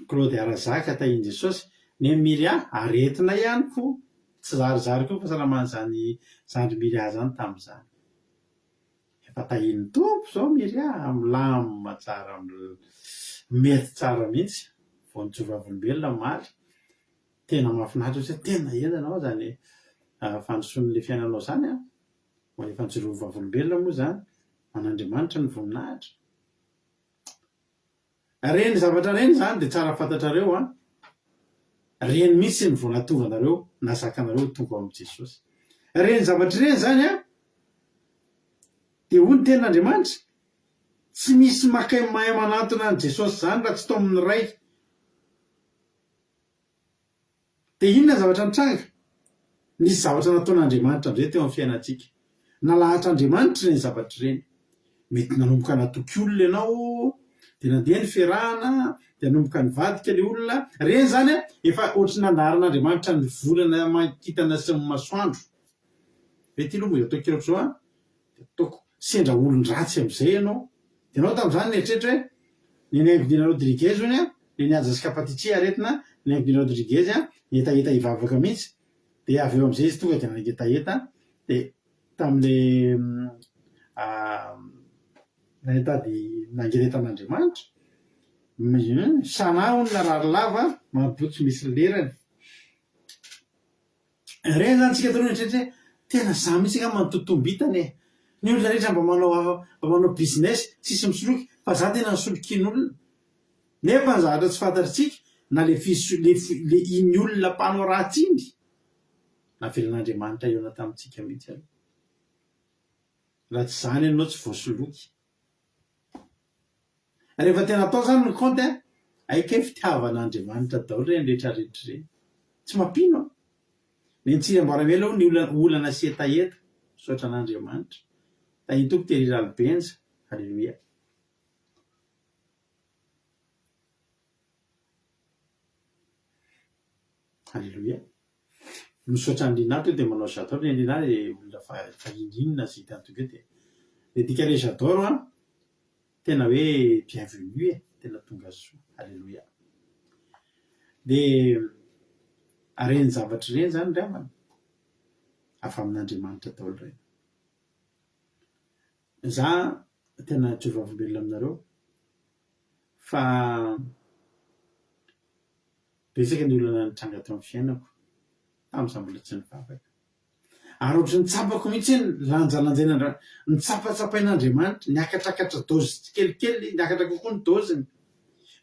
Claude Razaka tahin'i Jesosy. Ny an'i Miria, aretina ihany koa. Tsy zarizary koa ny fahasalaman'izany zandry Miria izany tamin'izany. Efa tahin'ny Tompo izao Miria, milamina tsara, mety tsara mihitsy. Vao nijoro vavolombelona omaly. Tena mahafinaritra satria tena henjana ho'a izany fandrosoan'ilay fiainanao izany an. Efa nijoro vavolombelona moa izany, ho an'Andriamanitra ny voninahitra. Reny zavatra reny zany de tsara fantatrareo an, reny mihitsy ny vao nahatonga anareo nazakanareo ho tonga ao amin'i Jesosy. Reny zavatra ireny zany an, de hoy ny tenin'Andriamanitra, tsy misy makay mahay manantona an'i Jesosy zany raha tsy taomin'ny Ray. Dia inona ny zavatra nitranga? Nisy zavatra nataon'Andriamanitra amin'izay teo amin'ny fiainantsika. Nalahatr'Andriamanitra ireny zavatra ireny. Mety nanomboka natoky olona ianao, dia nandeha ny fiarahana, dia nanomboka nivadika ilay olona. Ireny izany efa ohatry ny nandaharan'Andriamanitra ny volana aman-kintana sy ny masoandro. Ve ity aloha mbola atao kely ohatr'izao an? Dia ataoko sendra olon-dratsy amin'izay ianao. Dia ianao tamin'izany nieritreritra hoe, ny Naingodina Rodriguez hono an, ny Nihaja Scapatici aretina, ny Naingodina Rodriguez an, nihetaheta hivavaka mihitsy. Dia avy eo amin'izay izy tonga dia nangetaheta, dia tamin'ilay nitady nangetaheta an'Andriamanitra. Sana hono narary lava, maroboto tsy misy lerany. Ireny zany tsika taloha nieritreritra hoe tena za mihitsy angamba no totombitana e! Ny olona rehetra mba manao mba manao business tsisy misoloky fa za tena nisolokian'olona. Nefa ny zavatra tsy fantatritsika na le fiso le le iny olona mpanao ratsy iny navelan'Andriamanitra hihaona tamintsika mihitsy aloha. Raha tsy izany ianao tsy voasoloky. Rehefa tena atao zany ny kaonty an, hay kay fitiavan'Andriamanitra daholo ireny rehetra rehetra ireny. Tsy mampino an! Ny antsika amboaramela hono ny olana olana sy hetaheta. Misaotra an'Andriamanitra. Tahin'ny Tompo Thierry Ralibenja. Alléluia. Alléluia. Misaotra an'i Lina tonga dia manao j'adore ny Lina dia olona fahiny inona izay hitany tonga eo dia le dikan'ilay j'adore an tena hoe bienvenue e, tena tonga soa, alléluia. Dia ireny zavatra ireny izany ry havana avy amin'Andriamanitra daholo ireny. Za tena hijoro vavolombelona aminareo fa Betsaka ny olana nitranga teo amin'ny fiainako tamin'izaho mbola tsy nivavaka. Ary ohatry ny tsapako mihitsy hoe nilanjalanjain'Andra-, nitsapatsapain'Andriamanitra, niakatrakatra dôzy tsikelikely, niakatra kokoa ny dôziny,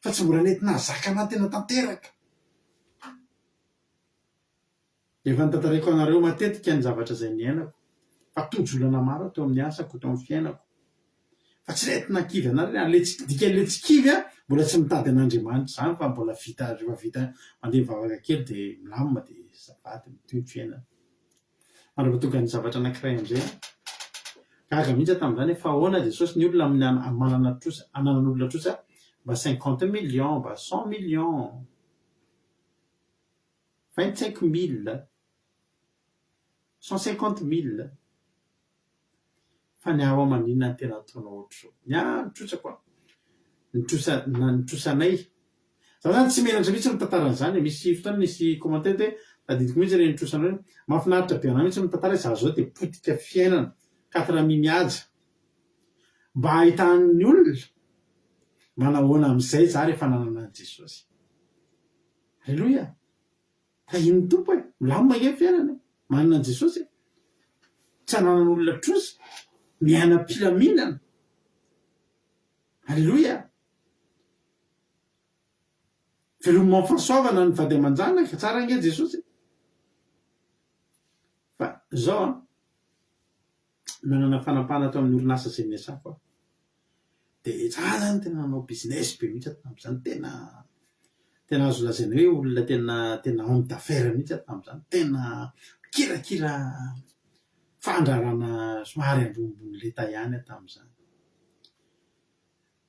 fa tsy mbola nety nahazaka an'ahy tena tanteraka. Efa notantaraiko anareo matetika ny zavatra izay niainako. Fa tojo olana maro aho teo amin'ny asako, teo amin'ny fiainako. Fa tsy nety nahakivy anah ireny, ary le tsy, dikan'le tsy kivy an, mbola tsy mitady an'Andriamanitra izany fa mbola vita, rehefa vita mandeha mivavaka kely dia milamina dia azafady mitohy ny fiainana. Mandrapa tonga ny zavatra anankiray amin'izay an, gaga mihitsy aho tamin'izany hoe fa ahoana Jesosy ny olona amin'ny manana trosa, ananan'olona trosa mba cinquante millions, mba cent millions, vingt cinq mille, 150 mille fa ny ahy hoa maninona no tena ataonao ohatr'izao? Ny ahy ny trosako an! Ny trosa na ny trosanay za zany tsy menatra mihitsy mitantara an'izany e! Misy fotoana nisy commentaire hoe tadidiko mihitsy ireny trosanao ireny, mahafinaritra be anah mihitsy mitantara hoe za zao dia potika fiainana, quatre mi mihaja mba ahitan'ny olona manahoana amin'izay za rehefa nanana an'i Jesosy. Alléluia! Tahian'ny Tompo e! Milamina ange ny fiainana e! Manana an'i Jesosy e! Tsy ananan'olona trosa, miaina am-pilaminana. Aleloia! Velomina amin'ny fahasoavana ny vady aman-janaka, tsara ange Jesosy e! Fa izao an, nanana fanapahana tao amin'ny orinasa izay niasako aho. Dia za zany tena nanao business be mihitsy aho tamin'izany, tena tena azo lazaina hoe olona tena tena homme d'affaires mihitsy aho tamin'izany, tena mikirakira fandraharahana somary ambonimbony lenta ihany aho tamin'izany.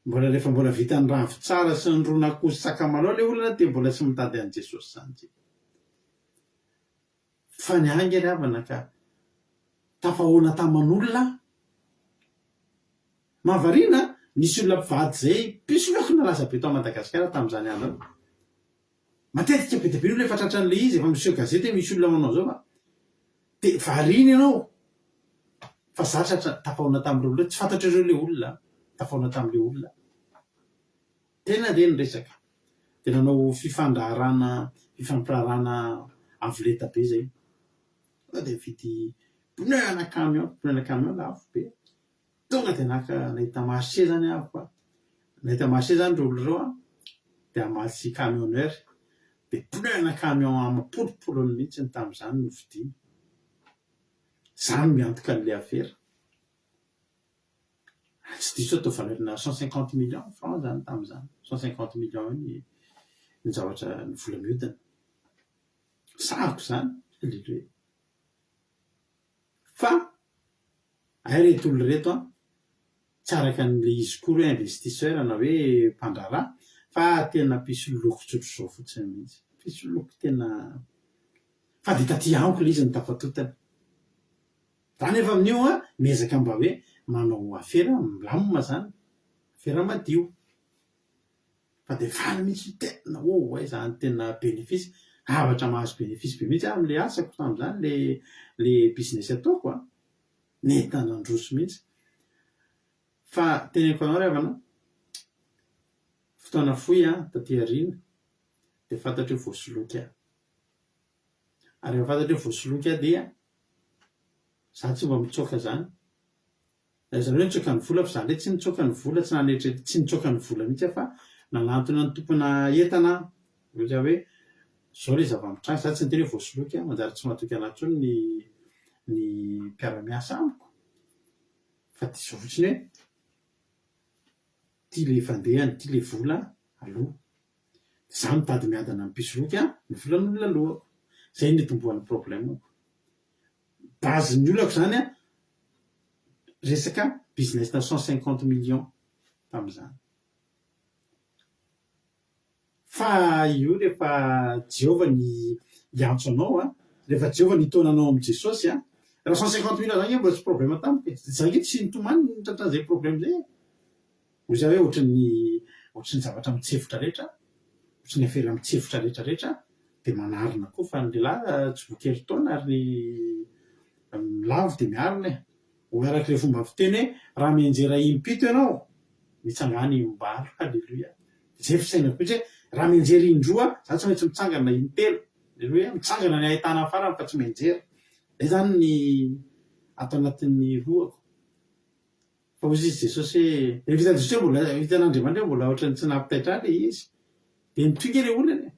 Mbola rehefa mbola vita ny ravintsara sy ny ron'akoho sy sakamalao ilay olona dia mbola tsy mitady an'i Jesosy izany tsika. Fa ny ahy ange ry havana ka tafahoana taman'olona aho. Mahavariana an! Nisy olona mpivady izay mpisoloky nalaza be tao Madagasikara tamin'izany andro izany. Matetika be dia be ny olona efa tratran'ilay izy, efa miseho gazety hoe misy olona manao an'izao fa dia variana ianao fa za tratra tafahoana tamin'ireo olona ireo, tsy fantatrareo ilay olona an, tafahoana tamin'ilay olona. Tena ve ny resaka? Dia nanao fifandraharana, fifampiraharahana avo lenta be zay. Tonga dia nividy pneu ana camion, pneu ana camion lafo be. Tonga dia naka, nahita marché zany aho fa, nahita marché zany ireo olona ireo an, dia hamatsy camionneur. Dia pneu ana camion amam-polopolony mihitsy tamin'izany no vidiana. Za no miantoka an'ilay afera. Tsy diso aho toa valeur-na 150 millions francs zany tamin'izany, 150 millions eo ny ny zavatra ny vola mihodina. Sariko izany, Alléluia. Fa hay ireto olona ireto an, tsy araka an'ilay izy koa hoe investisseur na hoe mpandraharaha fa tena mpisoloky tsotr'izao fotsiny mihitsy. Mpisoloky tena fa dia taty amiko ilay izy no tafatotana. Za nefa amin'io an, miezaka mba hoe manao afera milamina zany, afera madio. Fa dia faly mihitsy hoe tena oh hay zany tena bénéfice, zavatra mahazo bénéfice be mihitsy aho amin'ilay asako tamin'izany, le le business ataoko an, nety nandroso mihitsy. Fa teneniko anao ry havana, fotoana fohy an, taty aoriana dia fantatro hoe voasoloky aho. Ary rehefa fantatro hoe voasoloky aho dia Za tsy mba mitsoaka zany. Izany hoe nitsoaka ny vola fa za ndray tsy nitsoaka ny vola, tsy nanetry, tsy nitsoaka ny vola mihitsy aho fa nanantona ny tompona entana aho, ohatra hoe zao le zava-mitranga, za tsy niteny hoe voasoloky aho, manjary tsy matoky anah intsony ny ny mpiara-miasa amiko fa dia zao fotsiny hoe ty le fandehany, ty le vola aloha. Za mitady miadana amin'ny mpisoloky an, ny volan'olona aloako. Zay no nitomboan'ny problème-ko. Base-n'ny olako zany an, resaka business-na 150 millions tamin'izany. Fa io rehefa Jehovah ny hiantso anao an, rehefa Jehovah ny hitaona anao amin'i Jesosy an, raha 150 millions zany ange mbola tsy problème tamiko e, za ange tsy nitomany tratran'izay problème zay e. Hoy za hoe ohatran'ny ohatran'ny zavatra mitsefotra rehetra, ohatran'ny afera mitsefotra rehetra rehetra dia manarina koa fa ny lehilahy tsy voky herintaona ary ny milavo dia miarina e. Hoy araka ilay fomba fiteny hoe raha mianjera impito ianao, mitsangàna imbalo. Haleloia. Izay fisainako mihitsy hoe raha mianjera indroa za tsy maintsy mitsangana intelo. Haleloia. Mitsangana ny ahitana ny farany fa tsy mianjera. Izay izany ny ato anatin'ny lohako. Fa hoy izy Jesosy hoe, rehefa hitan'i Jesosy hoe mbola, hitan'Andriamanitra hoe mbola ohatran'ny tsy nampitaitra ahy ilay izy, dia nitohy ange ilay olana e.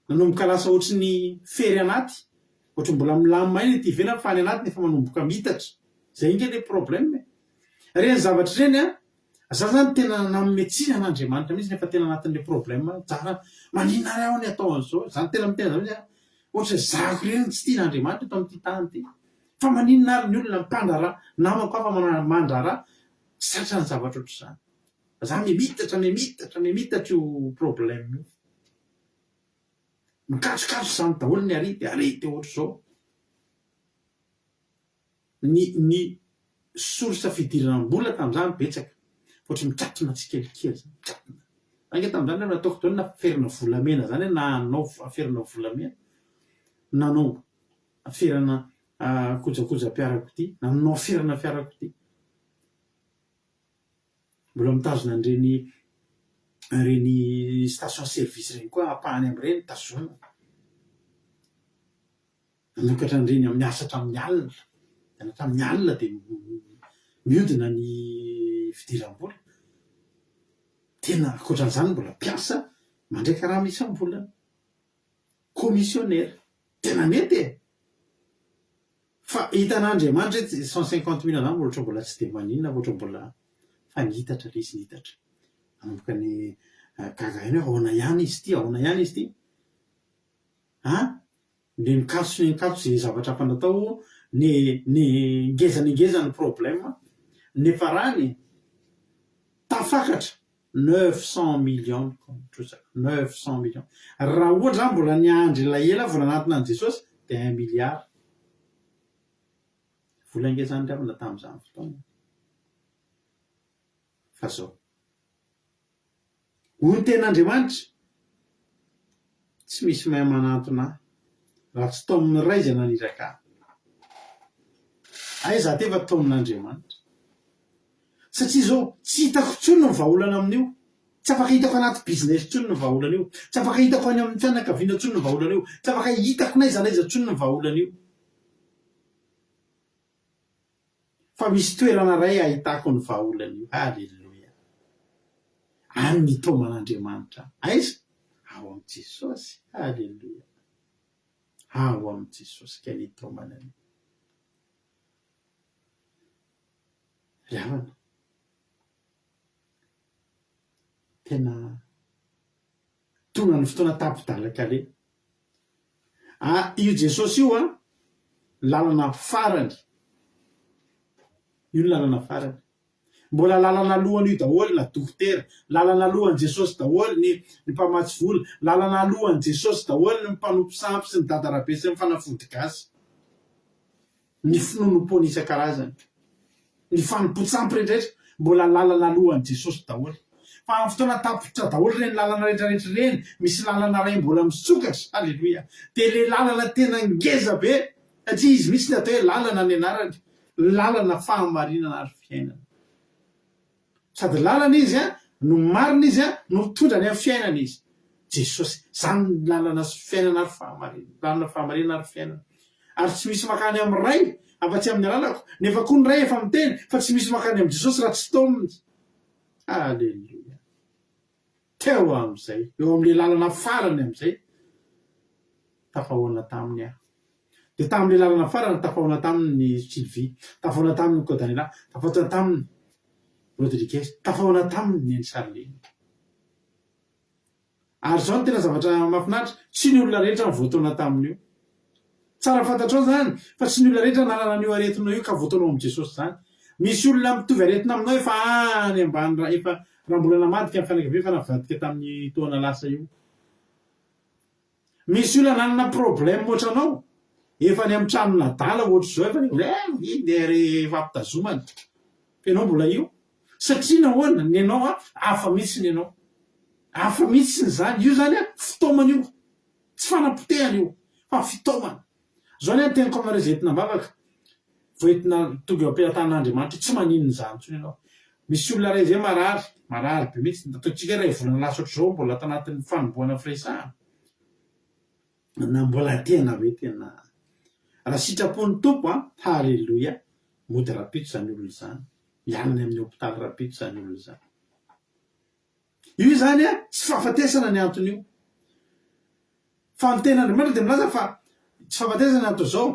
Nanomboka lasa ohatry ny fery anaty, ohatry ny mbola milamina ihany ety ivelany fa any anatiny efa manomboka miitatra. Zay ange le problème e. Ireny zavatra ireny an, za zany tena nanome tsiny an'Andriamanitra mihitsy rehefa tena anatin'le problème zara maninona ary aho ny atao an'izao, za tena miteny an'izany mihitsy aho, ohatra hoe zako ireny tsy tian'Andriamanitra eto amin'ity tany ity. Fa maninona ary ny olona mpandraharaha, namako hafa mandraharaha tsy tratran'ny zavatra ohatr'izany. Za mimitatra, mimitatra, mimitatra io problème io. Mikatrokatro izany daholo ny ary dia ary dia ohatr'izao. Ny ny source fidiram-bola tamin'izany betsaka fa ohatry ny mikatona tsikelikely izany, mikatona. Za ange tamin'izany aloha nataoko daholo na ferina volamena izany aho na hanao ferina volamena, nanao ferana kojakojam-piarakodia, nanao ferana fiarakodia. Mbola mitazona an'ireny ireny station service ireny koa ampahany amin'ireny tazonina. Nanokatra an'ireny amin'ny asa hatramin'ny alina, dia hatramin'ny alina dia mihodina ny fidiram-bola. Tena ankoatran'izany mbola mpiasa mandray karama isam-bolana. Commissionnaire. Tena mety e! Fa hitan'Andriamanitra hoe 150 mille zany ohatra mbola tsy dia maninona fa ohatra mbola fa nihitatra ilay izy nihitatra. Nanomboka ny gaga ihany hoe ahoana ihany izy ity, ahoana ihany izy ity. An! Ny nikatso ny nikatso izay zavatra hafa natao, ny ny ngeza ny ngeza ny problème, niafarany tafakatra 900 millions ny trosa, 900 millions. Raha ohatra zany mbola niandry elaela vao nanatona an'i Jesosy dia un milliard. Vola ange zany ry havana tamin'izany fotoana. Fa zao. Hoy ny tenin'Andriamanitra, Tsy misy mahay manantona ahy, raha tsy taomin'ny Ray izay naniraka ahy. Aiza aty fa taomin'Andriamanitra. Satria izao, tsy hitako intsony ny vahaolana amin'io. Tsy afaka hitako anaty business intsony ny vahaolana io. Tsy afaka hitako any amin'ny fianakaviana intsony ny vahaolana io. Tsy afaka hitako n'aiza n'aiza intsony ny vahaolana io. Fa misy toerana iray ahitako ny vahaolana io. Haleloia. Any ny itaoman'Andriamanitra ahy. Aiza? Ao amin'i Jesosy. Haleloia. Ao amin'i Jesosy kay ny itaomana an'io. Ry havana, tena tonga ny fotoana tapi-dalan-kaleha. Ah, io Jesosy io an, lalana farany. Io ny lalana farany. Mbola lalana alohan'io daholo na dokotera, lalana alohan'i Jesosy daholo ny ny mpamatsy vola, lalana alohan'i Jesosy daholo ny mpanompo sampy sy ny dadarabe sy ny fanafody gasy. Ny finoanoam-poana isan-karazany, ny fanompoan-tsampy rehetrarehetra, mbola lalana alohan'i Jesosy daholo. Fa amin'ny fotoana tapitra daholo ireny lalana rehetrarehetra ireny, misy lalana iray mbola misokatra, aleloia, dia ilay lalana tena ngeza be, satria Izy mihitsy no atao hoe lalana ny anarany, lalana fahamarinana ary fiainana. Sady lalana izy an, no marina izy an, no mitondra any amin'ny fiainana izy. Jesosy. Izany ny lalana sy fiainana ary fahamarinana. Lalana fahamarinana ary fiainana. Ary tsy misy makany amin'ny Ray afa-tsy amin'ny alalako. Nefa koa ny Ray efa miteny fa tsy misy makany amin'i Jesosy raha tsy taominy. Aleloia. Teo amin'izay, eo amin'ilay lalana farany amin'izay, tafahoana taminy aho. Dia tamin'ilay lalana farany, tafahoana taminy i Sylvie, tafahoana taminy Kodanela, tafahoana taminy Rodriguez, tafahoana taminy Neny Charlene. Ary izao no tena zavatra mahafinaritra, tsy ny olona rehetra no voataona tamin'io. Tsara fantatrao izany fa tsy ny olona rehetra nanana an'io aretina io ka voataona ao amin'i Jesosy izany. Misy olona mitovy aretina aminao efa any ambany raha efa raha mbola namadika ny fianakaviany efa navadika tamin'ny taona lasa io. Misy olona nanana problème ohatranao efa any amin'ny tranon'adala ohatr'izao efa eh iny dia rehefa ampitazomana fa ianao mbola io. Satria nahoana? Ny anao hafa mihitsy ny anao. Hafa mihitsy izany. Io izany fitaomana io. Tsy fanapotehana io fa fitaomana. Zao anie ny teniko aminareo izay entina am-bavaka, vao entina tonga eo am-pelatanan'Andriamanitra io, tsy maninona izany intsony ianao. Misy olona iray izay marary, marary be mihitsy, ataontsika hoe iray volana lasa ohatr'izao mbola tanatin'ny fanombohana firesahana, na mbola tena hoe tena, raha sitrapon'ny Tompo an, haleloia, mody rahampitso izany olona izany, miala any amin'ny hopitaly rahampitso izany olona izany. Io izany an, tsy fahafatesana ny anton'io. Fa ny tenin'Andriamanitra dia milaza fa tsy fahafatesana ny anton'izao.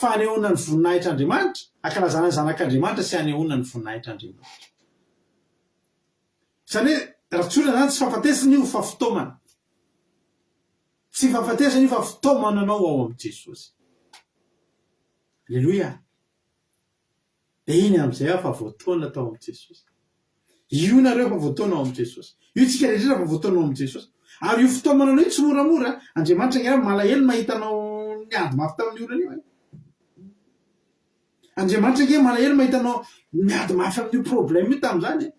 Fa hanehoana ny voninahitr'Andriamanitra, hankalazana ny Zanak'Andriamanitra sy hanehoana ny voninahitr'Andriamanitra. Izany hoe, raha tsorina izany, tsy fahafatesana io fa fitaomana. Tsy fahafatesana io fa fitaomana anao ao amin'i Jesosy. Aleloia! Dia iny amin'izay aho fa voataona tao amin'i Jesosy. Io nareo fa voataona ao amin'i Jesosy. Io tsika rehetra fa voataona ao amin'i Jesosy. Ary io fitaomana anao io tsy moramora. Andriamanitra ange malahelo mahita anao niady mafy tamin'ny olana io e. Andriamanitra ange malahelo mahita anao niady mafy amin'io problème io tamin'izany e.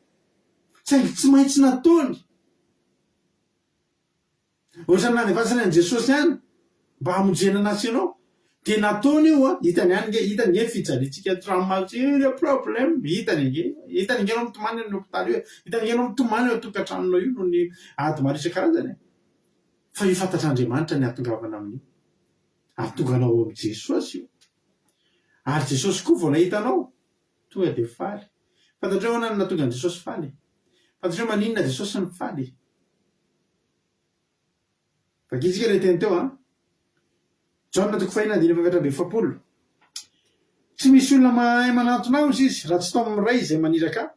Saingy tsy maintsy nataony. Ohatran'ny nandefasany an'i Jesosy ihany mba hamonjena anà sy ianao. Dia nataony io an, hitany ihany nge, hitany nge ny fijaliantsika traumas ireo problème, hitany ange, hitany ange ianao mitomany any amin'ny hopitaly io e, hitany ange ianao mitomany ao an-tokantranonao io noho ny ady maro isan-karazany e. Fa io fantatr'Andriamanitra ny hahatongavana amin'io. Hahatonga anao ao amin'i Jesosy io. Ary Jesosy koa vao nahita anao, tonga dia faly. Fantatrao ahoana no nahatonga an'i Jesosy faly? Fantatrao maninona Jesosy no faly? Vakintsika ilay teny teo an. Jaona toko fahina andininy faha-44. Tsy misy olona mahay manantona ahy, hozy izy, raha tsy tao amin'ny Ray izay maniraka ahy,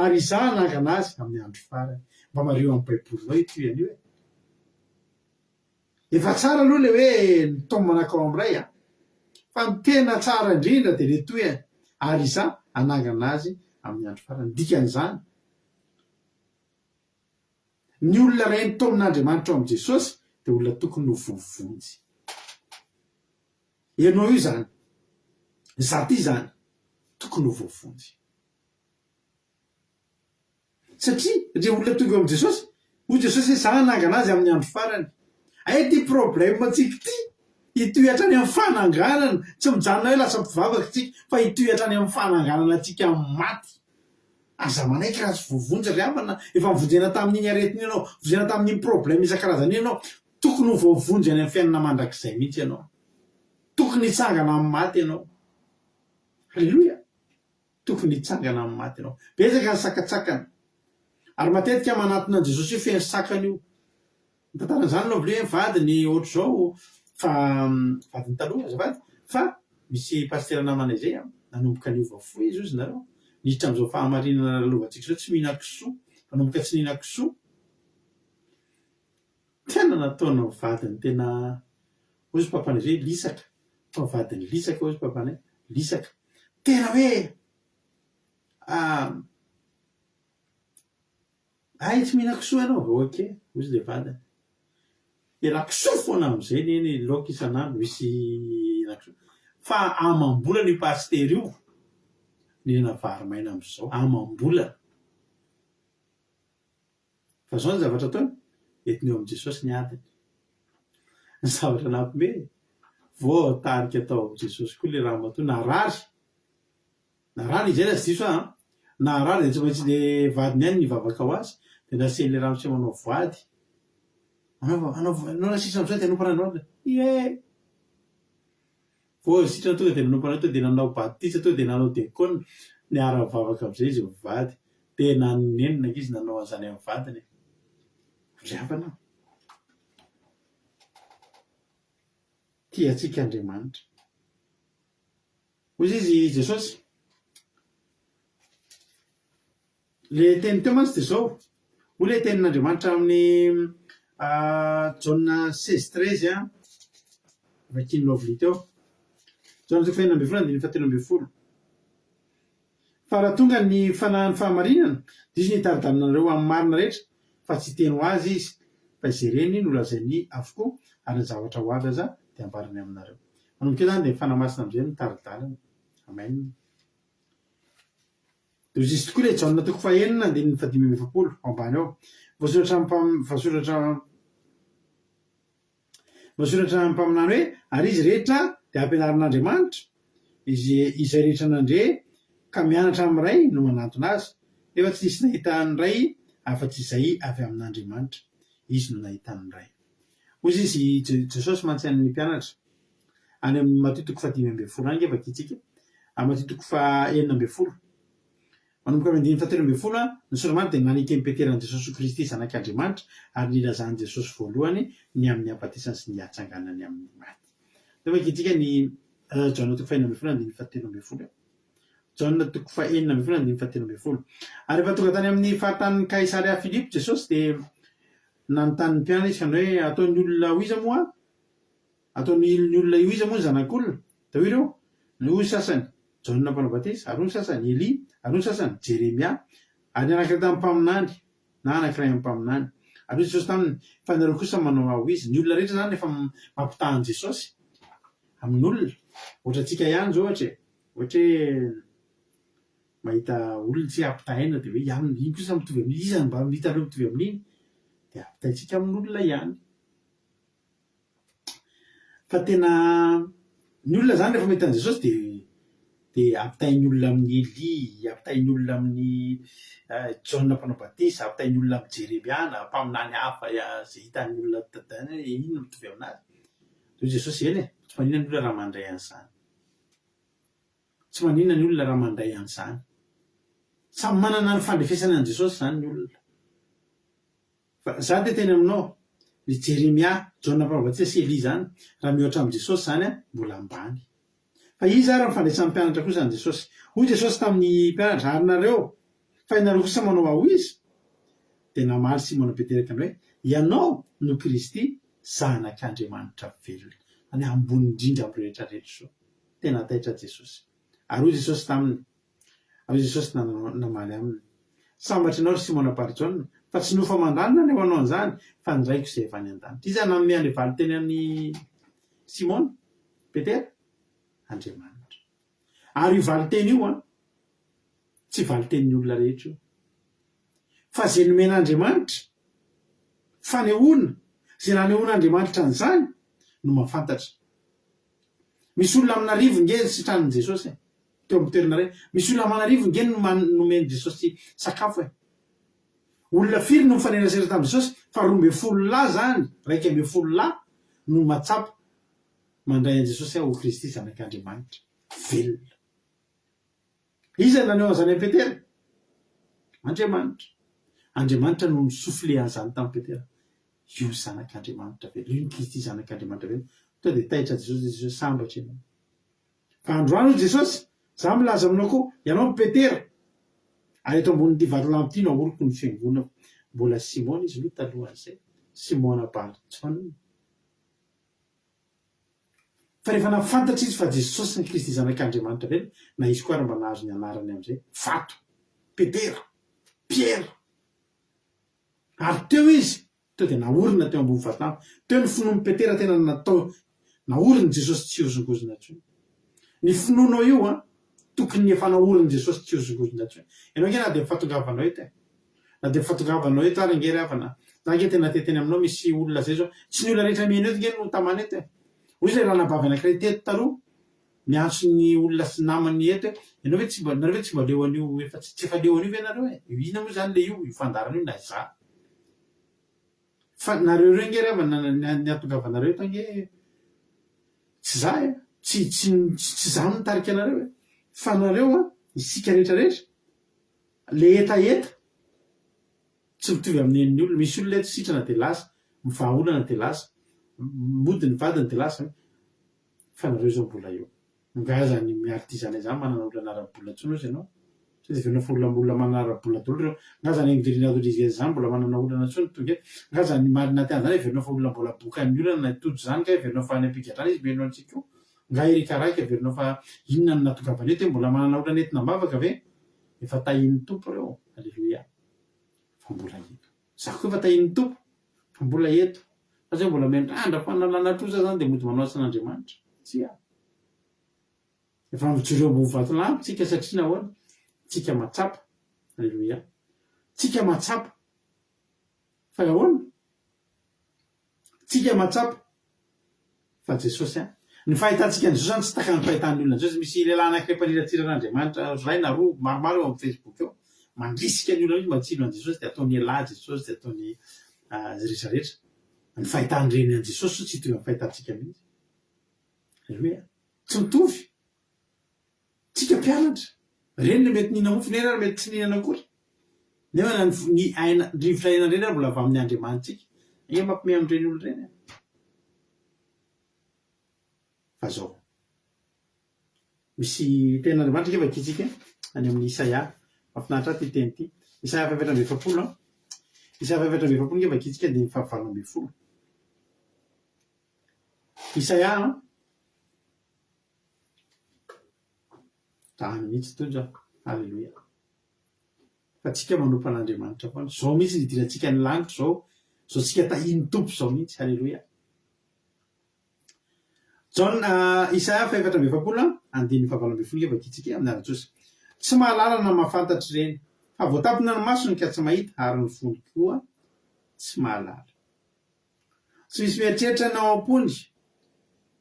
ary izaho hanangana azy amin'ny andro farany. Mba mariho amin'ny Baibolinao io tohiny io e. Efa tsara aloha ilay hoe nitaomana nankao amin'ny Ray an. Fa ny tena tsara indrindra dia ilay tohiny, ary izaho hanangana azy amin'ny andro farany. Dikan'izany, Ny olona iray notaomin'Andriamanitra ao amin'i Jesosy dia olona tokony ho voavonjy. Ianao io izany, izaho ity izany, tokony ho voavonjy. Satria ireo olona tonga eo amin'i Jesosy, hoy Jesosy hoe izaho hanangana azy amin'ny andro farany. Hay ity problème-ntsika ity, hitohy hatrany amin'ny fananganana, tsy mijanona hoe lasa mpivavaka isika, fa hitohy hatrany amin'ny fananganana antsika amin'ny maty. Aza manaiky raha tsy voavonjy ry havana, efa novonjena tamin'iny aretina iny ianao, novonjena tamin'iny problème isan-karazany iny ianao, tokony ho voavonjy any amin'ny fiainana mandrakizay mihitsy ianao. Tokony hitsangana amin'ny maty ianao. Alléluia! Tokony hitsangana amin'ny maty ianao. Betsaka ny sakantsakana. Ary matetika manatona an'i Jesosy io feno sakana io. Ny tantaran'izany Lovely hoe vadiny ohatr'izao fa vadiny taloha azafady fa misy pasitera namana izay an, nanomboka niova fo izy hozy nareo, niditra amin'izao fahamarinana lalovantsika izao tsy mihinan-kisoa, nanomboka tsy nihinan-kisoa, tena nataon'ny vadiny tena hozy papanay izay hoe lisaka, atao vadiny lisaka hozy papanay, lisaka, tena hoe Hay tsy mihinan-kisoa ianao? Ok, hoy izy ilay vadiny. Henan-kisoa foana amin'izay anie ny laoka isan'andro misy henan-kisoa. Fa amam-bolana io pasitera io mihinana vary maina amin'izao, amam-bolana. Fa izao ny zavatra ataony, entiny eo amin'i Jesosy ny adiny. Ny zavatra nampiomehy, voatarika tao amin'i Jesosy koa ilay ramatoa narary. Narary izy zay raha tsy diso aho an! Naharary dia tsy maintsy le vadiny ihany nivavaka ho azy dia nasian'le ramose manao voady anaova anaova anao raha sitrana amizay dia hanompo an'Andriamanitra ie! Vao sitrana tonga dia nanompo an'Andriamanitra dia nanao batisa tonga dia nanao diakona niara nivavaka amizay izy mivady dia nanenina ange izy nanao an'izany amin'ny vadiny e! Ry havana a! Tia antsika Andriamanitra. Hoy izy i Jesosy. Le teny teo mantsy dia izao, hoy ilay tenin'Andriamanitra amin'ny Jaona 16 13 an, vakin'i Lovely teo. Jaona toko fahenina ambin'ny folo andininy fahatelo ambin'ny folo. Fa raha tonga ny fanahin'ny fahamarinana, dia izy no hitari-dalana anareo amin'ny marina rehetra, fa tsy hiteny ho azy izy, fa izay reny no lazainy avokoa, ary ny zavatra ho avy aza dia ambarany aminareo. Manomboka eo izany dia ny Fanahy Masina amin'izay no mitari-dalana. Amen. Dia hoy izy tokoa ilay Jaona toko fahenina andininy fahadimy amby 40 ao ambany ao. Voasoratra amin'ny voasoratra voasoratra amin'ny mpaminany hoe ary izy rehetra dia ampianarin'Andriamanitra, izy izay rehetra nandre ka mianatra amin'ny Ray no manantona azy. Nefa tsy nisy nahita ny Ray afa-tsy izay avy amin'Andriamanitra. Izy no nahita ny Ray. Hoy izy, Jesosy mantsy an'ny mpianatra, any amin'ny Matio toko fahadimy ambin'ny folo any ange vakintsika, amin'ny Matio toko fahenina ambin'ny folo, manomboka amin'ny andininy fahatelo ambin'ny folo, ny Soratra Masina dia naneken'i Petera an'i Jesosy ho Kristy Zanak'Andriamanitra ary nilazan'i Jesosy voalohany ny amin'ny hahafatesany sy ny hahatsanganany amin'ny maty. Ndao vakintsika ny. Jaona toko fahenina ambin'ny folo andininy fahatelo ambin'ny folo. Jaona toko fahenina ambin'ny folo andininy fahatelo ambin'ny folo. Ary rehefa tonga tany amin'ny faritanin'i Kaisaria Filipo Jesosy dia nanontany ny mpianany izy ka hoe ataon'ny olona ho iza moa aho? Ataon'ny olona ho iza moa ny zanak'olona? Dia hoy ireo, hoy ny sasany, Jaona mpanao batisa, ary hoy ny sasany, Elia, ary hoy ny sasany, Jeremia, ary ny anankiray tamin'ny mpaminany, na anankiray amin'ny mpaminany. Ary hoy Jesosy taminy, Fa ianareo kosa manao ahy ho iza? Ny olona rehetra izany efa mampitaha an'i Jesosy amin'olona. Ohatra antsika ihany izao ohatra e, ohatra hoe mahita olona isika ampitahaina dia hoe ianona, iny kosa mitovy amin'iny, iza no mba hitanareo mitovy amin'iny? Dia ampitahaintsika amin'olona ihany. Fa tena ny olona izany rehefa mahita an'i Jesosy dia dia ampitahain'ny olona amin'i Elia, ampitahain'ny olona amin'i Jaona mpanao batisa, ampitahain'ny olona amin'i Jeremia na mpaminany hafa izay hitan'ny olona tany hoe iny no mitovy aminazy. Dia hoy Jesosy, eny e, tsy maninona ny olona raha mandray an'izany. Tsy maninona ny olona raha mandray an'izany. Samy manana ny fandrefesany an'i Jesosy izany ny olona. Fa za dia teny aminao, ry Jeremia, Jaona Mpanao Batisa sy Elia izany, raha mihoatra amin'i Jesosy izany an, mbola ambany. Fa iza ary no fandraisan'ny mpianatra kosa an'i Jesosy? Hoy Jesosy tamin'ny mpianatra, Ary nareo, fa ianareo kosa manao ahy ho iza? Dia namaly Simona Petera tany hoe, Ianao no Kristy, Zanak'Andriamanitra velona. Izany hoe ambony indrindra amin'ireo rehetra rehetra izao. Tena taitra Jesosy. Ary hoy Jesosy taminy, Ary Jesosy namaly aminy, Sambatra ianao, ry Simona Barjona, fa tsy nofo aman-drano no naneho anao an'izany, fa ny Raiko izay avy any an-danitra. Iza no nanome an'ilay valin-teny an'i Simona? Petera? Andriamanitra. Ary io valin-teny io an, tsy valin-tenin'ny olona rehetra io. Fa izay nomen'Andriamanitra, fanehoana, izay nanehoan'Andriamanitra an'izany no mahafantatra. Misy olona amin'arivony nge sitranin'i Jesosy e! Teo amin'ny toerana iray. Misy olona aman'arivony nge nomen'i Jesosy sakafo e! Olona firy no nifanerasera tamin'i Jesosy fa 12 lahy zany, 11 lahy no mahatsapa mandray an'i Jesosy ho Kristy Zanak'Andriamanitra velona. Iza no naneho an'izany an'i Petera? Andriamanitra. Andriamanitra no ni-souffler an'izany tamin'i Petera. Io ny Zanak'Andriamanitra velona, io ny Kristy Zanak'Andriamanitra velona. Tonga dia taitra Jesosy, Jesosy hoe sambatra ianao. Fa androany hoy Jesosy, Izaho milaza aminao koa, ianao no Petera, ary eto ambonin'ity vatolampy ity no ahoriko ny fiangonako. Mbola Simona izy aloha talohan'izay, Simona Bar-Jaona. Fa rehefa nahafantatra izy fa Jesosy ny Kristy Zanak'Andriamanitra velona, na izy koa ary mba nahazo ny anarany amin'izay, vato, Petera, Piera. Ary teo izy, teo dia naorina teo ambony vatolampy. Teo ny finoan'i Petera tena natao, naorin'i Jesosy tsy hihozongozona intsony. Ny finoanao io an, tokony efa naorin'i Jesosy tsy hihozongozona intsony. Ianao ange na dia ny fahatongavanao eto e. Na dia fahatongavanao eto ary ange ry havana, za ange tena te hiteny aminao misy olona zay zao, tsy ny olona rehetra mihaino eto ange no tamana eto e. Hoy izay ranabavy anankiray teto taloha, miantso ny olona sy namany eto hoe, ianao ve tsy mba, nareo ve tsy mba leo an'io efa tsy efa leo an'io ve nareo e? Io inona moa izany le io, io fandaharana io na izaho. Fa nareo ireo ange ry havana ny hahatongavanareo eto ange tsy za e, tsy tsy tsy za no nitarika anareo e, fa nareo an, isika rehetra rehetra, Le hetaheta tsy mitovy amin'ny an'ny olona. Misy olona eto sitrana dia lasa, mivaha olana dia lasa, mody ny vadiny dia lasa, fa nareo izao mbola eo. Nga zany miartizanay zany manana olana ara-bola intsony ozy ianao? Sao dia heverina fa olona olona manana ara-bola daholo ireo? Nga zany Angelina Rodriguez zany mbola manana olana intsony tonga eto? Nga zany Marina Tiana zany heverina fa olona mbola bokan'ny olana na i Tojo zany nga heverina fa any am-pigadrana izy mihaino antsika io? Nga Eric Raika heverina fa inona no nahatongavany eto hoe mbola manana olana entina am-bavaka ve? Efa tahin'ny Tompo ireo, Aleloia, fa mbola eto. Za koa efa tahin'ny Tompo, fa mbola eto. Fa tsy hoe mbola miandrandra fanalana trosa zany dia mody manao asan'Andriamanitra. Tsia. Efa mijoro eo ambony vatolampy tsika satria nahoana? Tsika mahatsapa. Aleloia. Tsika mahatsapa. Fa ahoana? Tsika mahatsapa fa Jesosy an. Ny fahitantsika an'i Jesosy an tsy takan'ny fahitan'ny olona an'i Jesosy. Misy lehilahy anankiray mpaniratsira an'Andriamanitra, iray na roa, maromaro eo amin'ny Facebook eo, mandrisika ny olona mihitsy mba tsy hino an'i Jesosy dia ataony elah Jesosy dia ataony rehetra rehetra. Ny fahitan'ireny an'i Jesosy tsy hitovy amin'ny fahitantsika mihitsy. Aleloia. Tsy mitovy. Tsika mpianatra, reny le mety nihinana mofo neny ary mety tsy nihinana akory. Nefa na ny aina, ny rivotra iainana ireny ary mbola avy amin'ny Andriamanitsika. Ange mampime amin'ireny olona ireny e. Fa zao. Misy tenin'Andriamanitra ange vakintsika any amin'ny Isaia. Mahafinaritra ahy ity teny ity. Isaia faha-44 an. Isaia faha-44 ange vakintsika andininy faha-18. Isaia an. Zany mihitsy Tojo a. Aleloia. Fa tsika manompo an'Andriamanitra foana. Zao mihitsy ny hidirantsika ny lanitra zao. Zao tsika tahian'ny Tompo zao mihitsy. Aleloia. Jaona, Isaia faha-44, andininy faha-18 nge vakintsika amin'ny anaran'i Jesosy. Tsy mahalala na mahafantatra ireny, fa voatampina ny masony ka tsy mahita, ary ny fony koa tsy mahalala. Tsy misy mieritreritra ny ao am-pony,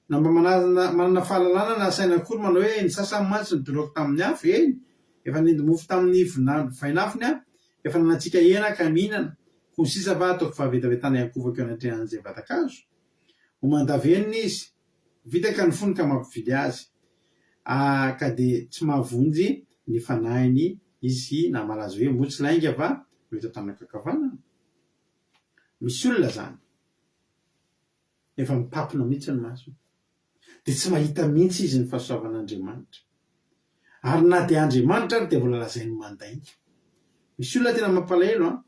na mba manana manana fahalalana na saina akory manao hoe, ny sasany mantsy nodorako tamin'ny afo, eny, efa nendy mofo tamin'ny vainafony aho, efa nanantsika hena ka mihinana, koa ny sisa va ataoko fahavetavetana hiankohofako eo anatrehan'izay vatan-kazo? Ho mandavenona izy, vitaka ny fony ka mampivily azy, ah, ka dia tsy mahavonjy ny fanahiny izy na malaza hoe moa tsy lainga va no eto an-tanako ankavanana? Misy olona zany, efa mitapona mihitsy ny masony, dia tsy mahita mihitsy izy ny fahasoavan'Andriamanitra. Ary na dia Andriamanitra ary dia mbola lazainy mandainga. Misy olona tena mampalahelo an!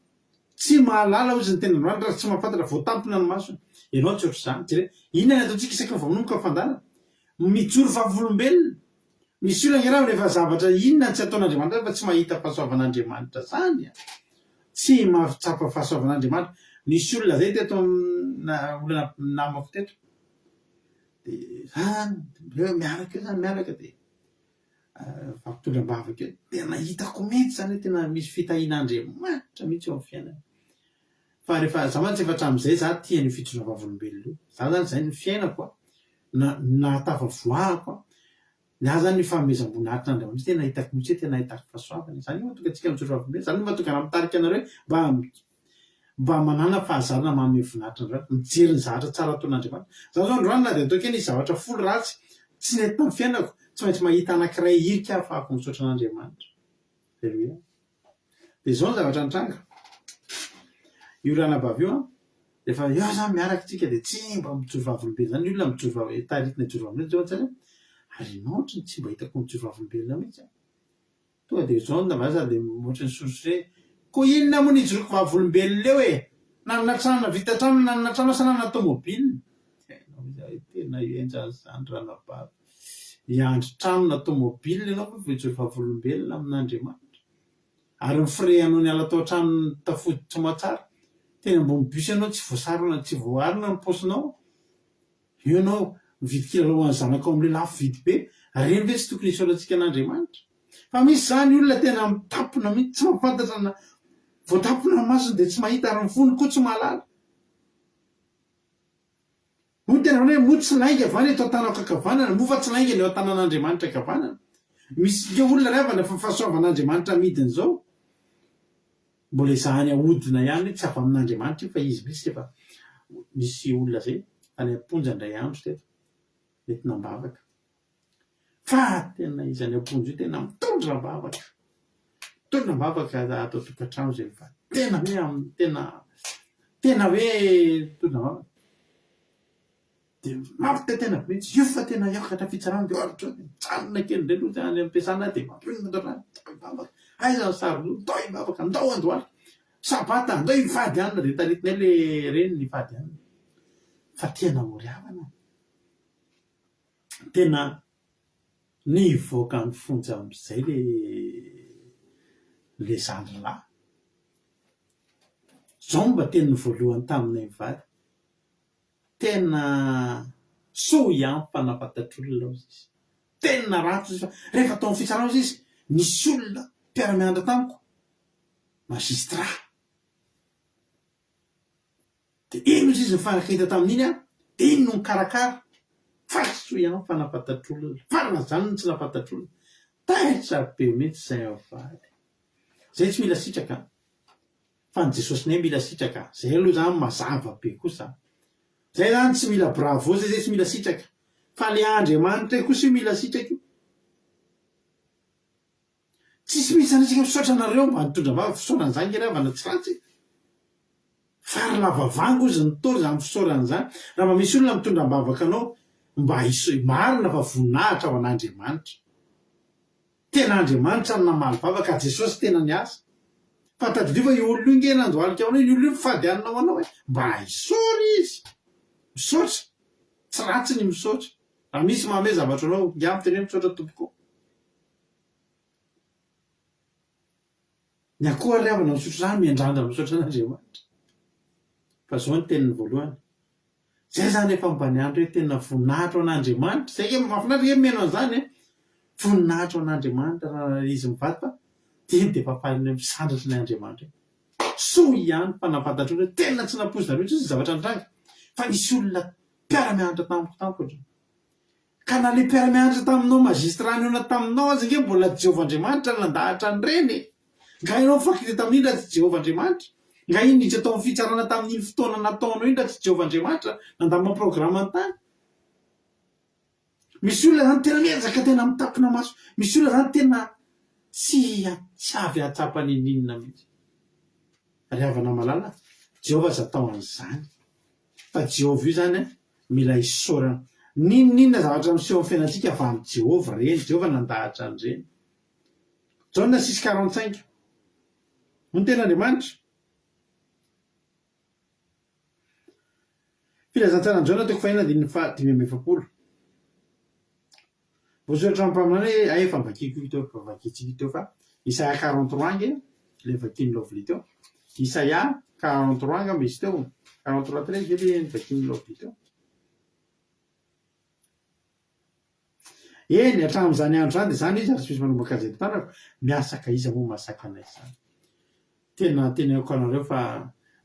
Tsy mahalala hozy ny tenin'Andriamanitra ary tsy mahafantatra, voatampina ny masony. Ianao tsy ohatr'izany. Jereo, inona ny ataontsika isaky ny vao manomboka ny fandaharana? Mijoro vavolombelona. Misy olona ange raha rehefa zavatra inona no tsy ataon'Andriamanitra fa tsy mahita fahasoavan'Andriamanitra zany an! Tsy mahatsapa fahasoavan'Andriamanitra. Nisy olona zay teto amina olona namako teto. Dia zany, eo miaraka eo zany miaraka dia mifampitondra am-bavaka eo. Tena hitako mihitsy zany hoe tena misy fitahian'Andriamanitra mihitsy eo amin'ny fiainany. Fa rehefa, za mantsy efa hatramin'izay za tia an'io fijoroana vavolombelona io. Za zany izay no fiainako an, na nahatafavoahako an. Ny ahy zany io fanomezam-boninahitr'Andriamanitra io tena hitako mihitsy hoe tena ahitako fahasoavana. Izany no mahatonga antsika mijoro vavolombelona, izany no mahatonga anah mitarika anareo hoe mba mba manàna fahazarana manome voninahitra an'Andriamanitra, mijery ny zavatra tsara ataon'Andriamanitra. Izaho izao androany na dia ataoko hoe nisy zavatra folo ratsy tsy nety tamin'ny fiainako, tsy maintsy mahita anankiray hirika aho ahafahako misaotra an'Andriamanitra. Aleloia. Dia izao ny zavatra nitranga, io ranabavy io an, rehefa eo izany miaraka isika dia tsy mba mijoro vavolombelona izany ny olona mijoro vavolombelona, taritina hijoro vavolombelona izao an-tsaina, ary ianao ohatry ny tsy mba hitako mijoro vavolombelona mihitsy an. Tonga dia izao ny vazaha dia ohatry ny sorisory hoe, koa inona moa no hijoroako vavolombelona eo e? Nanana trano nahavita trano, nanana trano aho sa nanana tomobile? Tena hoy izaho hoe tena henjana izany ranabavy. Hiandry trano na tomobile ianao ve vao hijoro vavolombelona amin'Andriamanitra? Ary ny firehanao niala tao an-trano tafody soamatsara, teny ambony bus ianao tsy voasarona, tsy voaarina ny paosinao? Eo ianao mividy kilalao ho an'ny zanakao amin'ilay lafo vidy be, ary ireny ve tsy tokony hisaorantsika an'Andriamanitra? Fa misy izany olona tena mitapona mihitsy, tsy mahafantatra na voatapona ny masony dia tsy mahita ary ny fony koa tsy mahalala. Moa ny tena hoe moa tsy lainga va ny eto an-tanako ankavanana, moa va tsy lainga ny eo an-tanan'Andriamanitra ankavanana? Misy olona ry havana fa fahasoavan'Andriamanitra amidiny izao. Mbola ezahany ahodina ihany hoe tsy avy amin'Andriamanitra io fa izy mihitsy efa nisy olona zay tany am-ponja indray andro teto nentina am-bavaka fa tena izy any am-ponja io tena mitondra am-bavaka mitondra am-bavaka ato an-tokantrano zay fa tena hoe amin'ny tena tena hoe mitondra am-bavaka. Dia mampitaitaina be mihitsy, io fa tena hiakatra fitsarana dia ohatra hoe mijanona kely indray aloha any am-piasana aho dia mampionona ato an-trano, ndao hivavaka, aiza ny sary-loha, ndao hivavaka, ndao handohalika, sabata, ndao hifady hanina, dia taritinay ilay reniny hifady hanina. Fa tena ory havana, tena nivoaka ny fonja amin'izay ilay ilay zandrilahy. Izao no mba teniny voalohany taminay mivady. Tena soa ihany fa nahafantatr'olona ozy izy. Tena ratsy ozy izy fa rehefa tao amin'ny fitsarana ozy izy, nisy olona mpiara-mianatra tamiko, magistrat. Dia iny ozy izy nifankahita tamin'iny an, dia iny no nikarakara. Fa soa ihany fa nahafantatr'olona. Fa na zany no tsy nahafantatr'olona. Taitra be mihitsy izay mivady. Izay tsy mila sitraka an. Fa ny Jesosinay mila sitraka. Zay aloha zany mazava be kosa. Zay zany tsy mila bravo zay zay tsy mila sitraka. Fa le Andriamanitray kosa io mila sitraka io. Tsisy mihitsy zany isika misaotra anareo mba nitondra vava fisaorana zany nge ry havana tsy ratsy e. Fa ry lava vangy ozy ny Ntaolo zany fisaorana zany. Raha mba misy olona mitondra am-bavaka anao mba hiso- marina fa voninahitra ho an'Andriamanitra. Tena Andriamanitra no namaly vavaka, Jesosy tena niasa. Fa tadidio fa io olona io nge nandohalika ho anao, io olona io nifady hanina ho anao e. Mba isaory izy. Misaotra. Tsy ratsy ny misaotra. Raha misy manome zavatra anao, nge miteny hoe misaotra tompoko. Ny akoho ary havana misotro rano miandrandra misaotra an'Andriamanitra. Fa zao ny teniny voalohany. Zay zany efa mba niandry hoe tena voninahitra ho an'Andriamanitra. Zay nge mahafinaritra nge mihaino an'izany e. Voninahitra ho an'Andriamanitra raha izy mivady fa teny dia efa faly ny misandratra ny Andriamanitra io. Soa ihany fa nahafantatr'olo hoe tena tsy nampoizinareo mihitsy ny zavatra nitranga fa nisy olona mpiara-mianatra tamiko tampoka ohatran'ny. Ka na le mpiara-mianatra taminao magistrat nihaona taminao aza ange mbola Jehovah Andriamanitra no nandahatra an'ireny e! Nga ianao nifankahita tamin'iny raha tsy Jehovah Andriamanitra? Nga iny niditra tao amin'ny fitsarana tamin'iny fotoana nataonao iny raha tsy Jehovah Andriamanitra nandamina programme tany? Misy olona zany tena miezaka tena mitapona maso, misy olona zany tena tsy tsy avy hahatsapa n'inon'inona mihitsy. Ry havana malala, Jehovah aza atao an'izany. Fa Jehovah io zany an, mila isaorana. N'inon'inona zavatra miseho amin'ny fiainantsika avy amin'i Jehovah ireny, Jehovah nandahatra an'ireny. Jaona six 45, Hoy ny tenin'Andriamanitra. Filazantsaran'i Jaona toko fahenina andininy faha 45. Voasoratra amin'ny mpaminany hoe, hay efa novakiako io teo, efa novakintsika io teo fa Isaia 43 ange ilay novakian'i Lovely teo. Isaia 43 angamba izy teo, 43 13 ve ilay novakian'i Lovely teo? Eny, hatramin'izany andro izany dia izany izy ary tsy misy manomboka azy eto tanako, miasa ka iza moa mahasakana izany. Tena teneniko anareo fa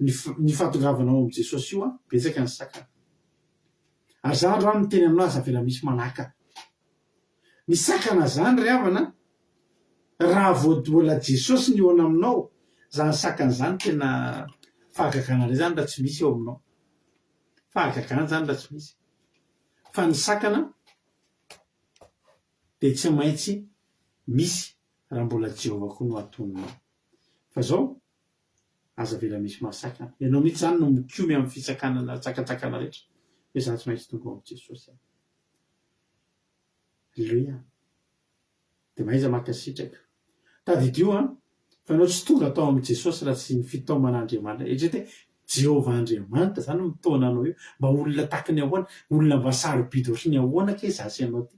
ny ny fahatongavana ao amin'i Jesosy io an, betsaka ny sakana. Ary za androany miteny aminao aza avela misy manakana. Ny sakana zany ry havana raha vao mbola Jesosy nihaona aminao, zany sakana zany tena fahagagana indray zany raha tsy misy eo aminao. Fahagagana zany raha tsy misy. Fa ny sakana dia tsy maintsy misy raha mbola Jehovah koa no atoninao. Fa zao, aza avela misy mahasakana. Ianao mihitsy izany no mikomy amin'ny fisakanana sakantsakana rehetra hoe za tsy maintsy tonga ao amin'i Jesosy aho. Aleloia. Dia mahaiza mankasitraka. Tadidio an, fa ianao tsy tonga tao amin'i Jesosy raha tsy ny fitaoman'Andriamanitra. Eritrereto hoe Jehovah Andriamanitra izany no mitaona anao io. Mba olona tahaka ny ahoana? Olona mba sarobidy ohatry ny ahoana kay za sy ianao ty?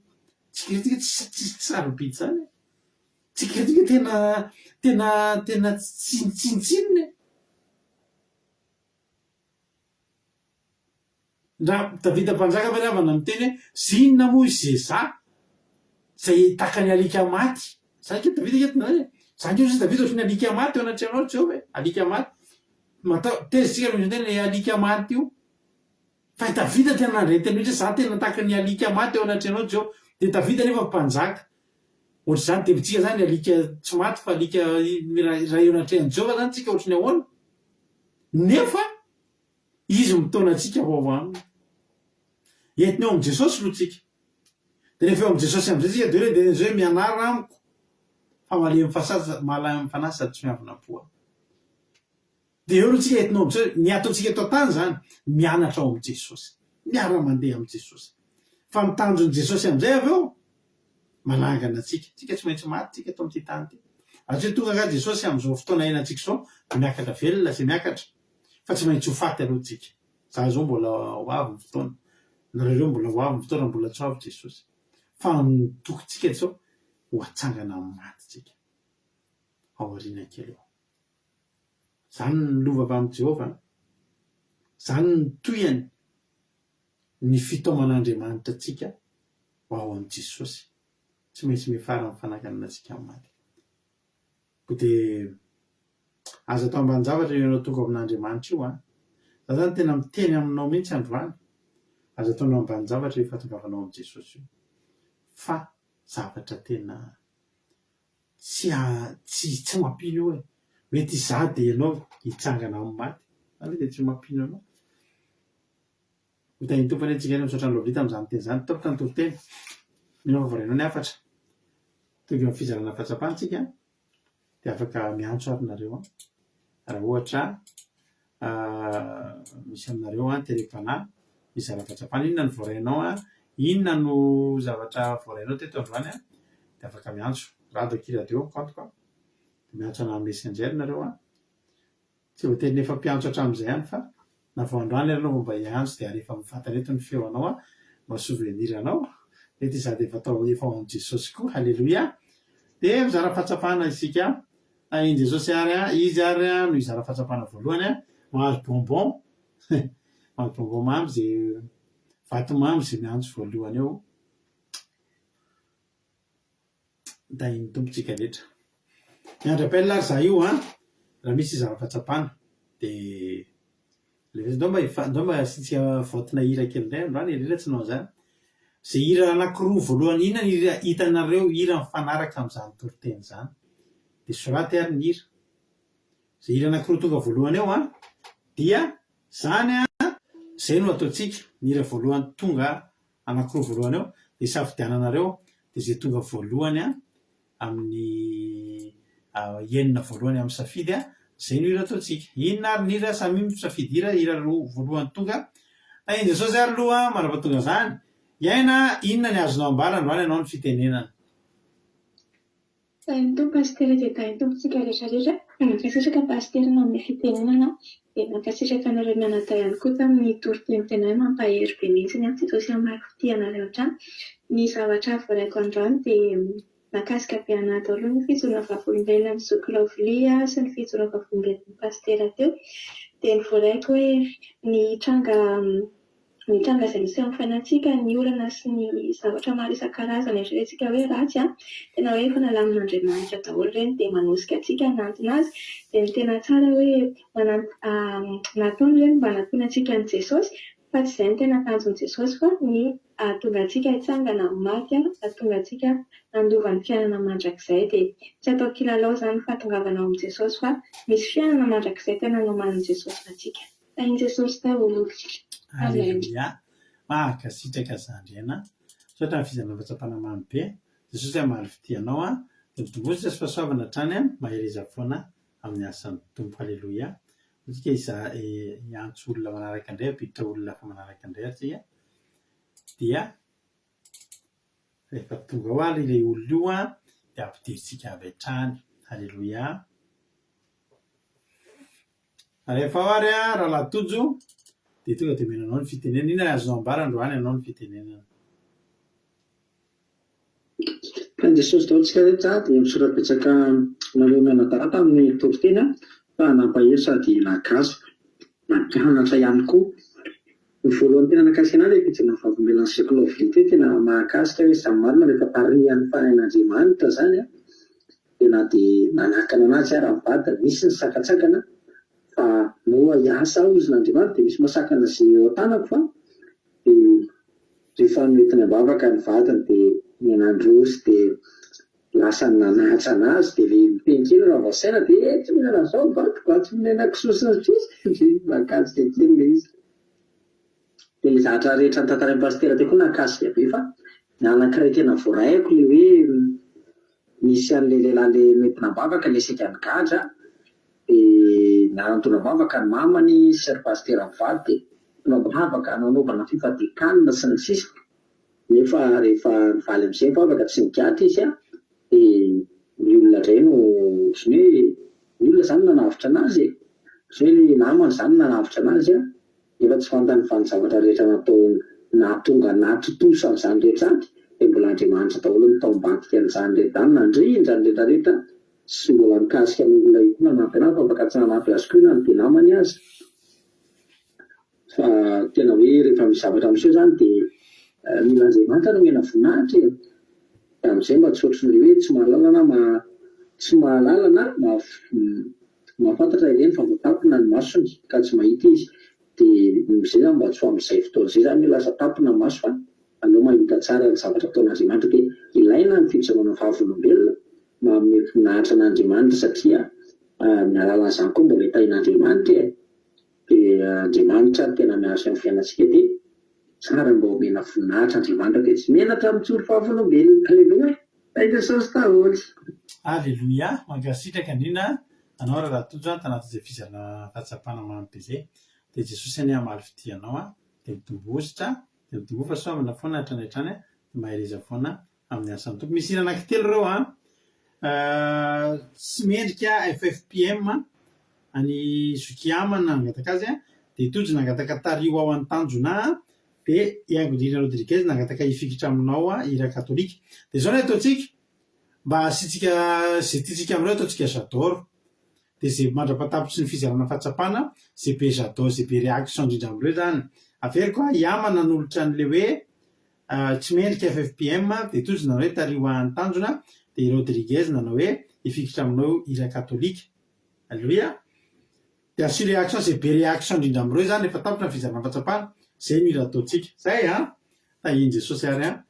Tsika ity tsy tsy sarobidy izany e. Tsika ity tena tena tena tsinontsinona e. Raha Davida mpanjaka ve ry havana miteny hoe zinona moa i Zeza izay tahaka ny alika maty. Zany ange Davida ange tena hoe zany ange hozy Davida ohatry ny alika maty eo anatrehanao ry Jehovah e, alika maty. Matao, tezitra tsika rehefa miteny hoe alika maty io. Fa i Davida tena nandre teny mihitsy hoe za tena tahaka ny alika maty eo anatrehanao Jehovah. Dia Davida nefa mpanjaka. Ohatr'izany dia tsika zany alika tsy maty fa alika iray eo anatrehan'i Jehovah zany tsika ohatry ny ahoana? Nefa Izy mitaona antsika ho ao aminy. Entiny ao amin'i Jesosy aloha tsika. Dia rehefa eo amin'i Jesosy amin'izay tsika dia hoe dia izay hoe mianara amiko fa malemy fasasa malemy fanahy sady tsy miavona am-po aho. Dia eo aloha tsika entina ao amin'i Jesosy. Ny ataontsika eto an-tany izany, mianatra ao amin'i Jesosy. Miara-mandeha amin'i Jesosy. Fa ny tanjon'i Jesosy amin'izay avy eo, manangana antsika. Tsika tsy maintsy maty tsika eto amin'ity tany ity. Raha tsy hoe tonga angaha Jesosy amin'izao fotoana iainantsika izao, dia miakatra velona izay miakatra. Fa tsy maintsy ho faty aloha tsika. Za izao mbola ho avy ny fotoana. Nareo ireo mbola ho avy ny fotoana, mbola tsy ho avy Jesosy. Fa ny tokintsika dia izao, ho atsangana amin'ny maty tsika. Ao aoriana kely ao. Izany ny lova avy amin'i Jehovah an! Izany ny tohiny ny fitaoman'Andriamanitra antsika ho ao amin'i Jesosy. Tsy maintsy miafara amin'ny fananganana antsika amin'ny maty. Koa dia aza atao ambanin-javatra io ianao tonga ao amin'Andriamanitra io an! Za zany tena miteny aminao mihitsy androany, aza ataonao ambanin-javatra io fahatongavanao amin'i Jesosy io. Fa zavatra tena tsy tsy tsy mampino io e! Mety izaho dia ianao hitsangana amin'ny maty, zany ve dia tsy mampino anao? Ho tahin'ny Tompo anie tsika misaotra an'i Lovita amin'izany teny izany. Tapitra ny toriteny. Mino aho fa voarainao ny hafatra. Tonga eo amin'ny fizarana fahatsapana tsika dia afaka miantso ary nareo an. Raha ohatra misy aminareo an terem-panahy mizara fahatsapana, inona no voarainao an, inona no zavatra voarainao teto androany an, dia afaka miantso. Rado Akia Radio ny compte-ko an. Dia miantso anah Messenger nareo an. Tsy voatery ny efa mpiantso hatramin'izay ihany fa na vao androany ary ianao vao mba hiantso dia alefa mivantana eto ny feo anao an, mba souvenir anao. Mety izaho dia efa tao efa ao amin'i Jesosy koa. Haleloia. Dia mizara fahatsapana isika. Tahin'i Jesosy ary an, izy ary no hizara fahatsapana voalohany an, mahazo bonbon, mahazo bonbon mamy izay vatomamy izay miantso voalohany eo. Tahin'ny Tompo tsika rehetra. Miandry appel ary za io an, raha misy hizara fahatsapana dia alefaso. Ndao mba hifa- ndao mba asiantsika vote-na hira kely indray androany, elaela tsy nanao an'izany. Izay hira anankiroa voalohany inona ny hira hitanareo hira mifanaraka amin'izany toriteny izany? Dia soraty ary ny hira. Izay hira anankiroa tonga voalohany eo an, dia izany an, izay no ataontsika, ny hira voalohany tonga anankiroa voalohany eo dia safidiananareo dia izay tonga voalohany amin'ny enina voalohany amin'ny safidy izay no hira ataontsika. Inona ary ny hira? Samia misafidy hira, hira roa voalohany tonga. Tahin'i Jesosy ary aloha mandra-pahatonga izany. Iaina, inona ny azonao ambara androany ianao ny fitenenana? Tahin'ny Tompo Pasitera dia tahin'ny Tompo tsika rehetra rehetra. Mankasitraka Pasitera nanome fitenenana dia mankasitraka anareo mianadahy ihany koa tamin'ny toriteny tena hoe mampahery be mihitsy an. Jesosy hamaky fitia anareo hatrany. Ny zavatra voaraiko androany dia nahakasika be anah daholo ny fijoroana vavolombelona ny zoky Lovely sy ny fijoroana vavolombelon'ny Pasitera teo. Dia ny voaraiko hoe ny tranga Ny tranga izay miseho amin'ny fiainantsika, ny olana sy ny zavatra maro isan-karazany eritreretintsika hoe ratsy an, tena hoe efa nalamin'Andriamanitra daholo ireny dia manosika antsika hanantona Azy. Dia ny tena tsara hoe nataony ireny mba hanatona antsika an'i Jesosy fa tsy izay no tena tanjon'i Jesosy fa ny hahatonga antsika hitsangana amin'ny maty, hahatonga antsika handova ny fiainana mandrakizay. Dia tsy atao kilalao izany ny fahatongavana ao amin'i Jesosy fa misy fiainana mandrakizay tena nomanin'i Jesosy ho antsika. Tahin'i Jesosy daholo. Amen. Aleloia. Mankasitraka zandry aina. Misaotra ny fizarana fahatsapana mamy be. Jesosy hamaly fitia anao an. Dia mitomboa sy fahasoavana hatrany an. Mahereza foana amin'ny asan'ny Tompo. Aleloia. Isika hiza- hiantso olona manaraka indray, hampiditra olona hafa manaraka indray ary tsika. Dia rehefa tonga ao ary ilay olona io an, dia ampidirintsika avy hatrany. Aleloia. Rehefa ao ary Rahalahy Tojo dia tonga dia omena anao ny fitenenana. Inona ny azonao ambara androany anao ny fitenenana? Tahin'i Jesosy daholo tsika rehetra dia misaotra betsaka anareo mianadahy tamin'ny toriteny fa nampahery sady nahakasika, nampianatra ihany koa. Ny voalohany tena nahakasika anah ilay fijoroana vavolombelona ny Zoky Lovely ity tena mahakasika hoe izany marina rehefa tarihan'ny fanahin'Andriamanitra izany an! Dia na dia nanakana anazy ara ny vadiny, nisy ny sakantsakana fa moa hiasa aho hozy n'Andriamanitra dia misy mahasakana izay eo an-tanako fa dia rehefa noentiny am-bavaka ny vadiny dia niha-nandroso dia lasa nanaja anazy dia le miteny kely raha vao saina dia eh tsy mihinana an'izao ny vadiko a, tsy mihinana kisoa sy ny sisa dia mahakasika kely ilay izy. Dia ilay zavatra rehetra notantarain'i Pasitera teo koa nahakasika be fa ny anankiray tena voaraiko ilay hoe nisy an'ilay lehilahy ilay noentina am-bavaka ilay saika nigadra dia niara-nitondra am-bavaka ny mamany sy ry Pasitera mivady dia nitondra am-bavaka nanaovana fifadian-kanina sy ny sisa nefa rehefa nivaly amin'izay ny vavaka tsy nigadra izy an dia ny olona indray no ohatran'ny hoe ny olona izany nanavotra an'azy e! Ohatran'ny hoe ilay namany izany nanavotra an'azy an! Nefa tsy fantany fa ny zavatra rehetra nataony nahatonga nahatontosa an'izany rehetra izany dia mbola Andriamanitra daholo no tao ambadika an'izany rehetra izany nandrindra ny rehetra rehetra sy mbola nikasika ny olona io koa nanampy anazy fa afaka tsy nanampy azy koa na ny dia namany aza fa tena hoe rehefa misy zavatra miseho izany dia mila Andriamanitra no omena voninahitra e! Dia amin'izay mba tsy ohatry ny hoe tsy mahalala na tsy mahalala na Mahafantatra ireny fa voatampina ny masony ka tsy mahita izy dia izay zany mba tsy ho amin'izay fotoana izay zany hoe lasa tampina ny maso fa aleo mahita tsara ny zavatra ataon'Andriamanitra dia ilaina ny fijoroana vavolombelona manome voninahitra an'Andriamanitra satria amin'ny alalan'izany koa mbola hitahian'Andriamanitra e! Dia Andriamanitra no tena miasa eo amin'ny fiainantsika dia tsara mba omena voninahitra Andriamanitra dia tsy menatra mijoro vavolombelona. Aleloia! Tahin'i Jesosy daholo. Aleloia! Mankasitraka indrindra anao Rahalahy Tojo an, tanatin'izay fizarana fahatsapana mamy be izay. Dia Jesosy anie hamaly fitia anao an, dia mitomboa hosotra, dia mitomboa fahasoavana foana hatrany hatrany an, dia mahereza foana amin'ny asan'ny Tompo. Misy hira anankitelo ireo an. Tsy mendrika ffpm an'i Zoky Ama no nangataka azy dia Tojo nangataka tariho ao an-tanjona dia i Haingonirina Rodriguez nangataka hifikitra aminao hira katolika. Dia izao no ataontsika mba hasiantsika izay tiantsika amin'ireo ataontsika j'adore. Dia izay mandra-pahatapitry ny fizarana fahatsapana, izay be j'adore, izay be réaction indrindra amin'ireo izany. Averiko a, i Ama nanolotra an'ilay hoe tsy mendrika ffpm, dia Tojo nanao hoe tariho ahy ny tanjona, dia i Rodriguez nanao hoe hifikitra aminao hira katolika. Aleloia. Dia asio réaction, izay be réaction indrindra amin'ireo izany rehefa tapitra ny fizarana fahatsapana, izay no hira ataontsika. Izay an! Tahian'i Jesosy ary an!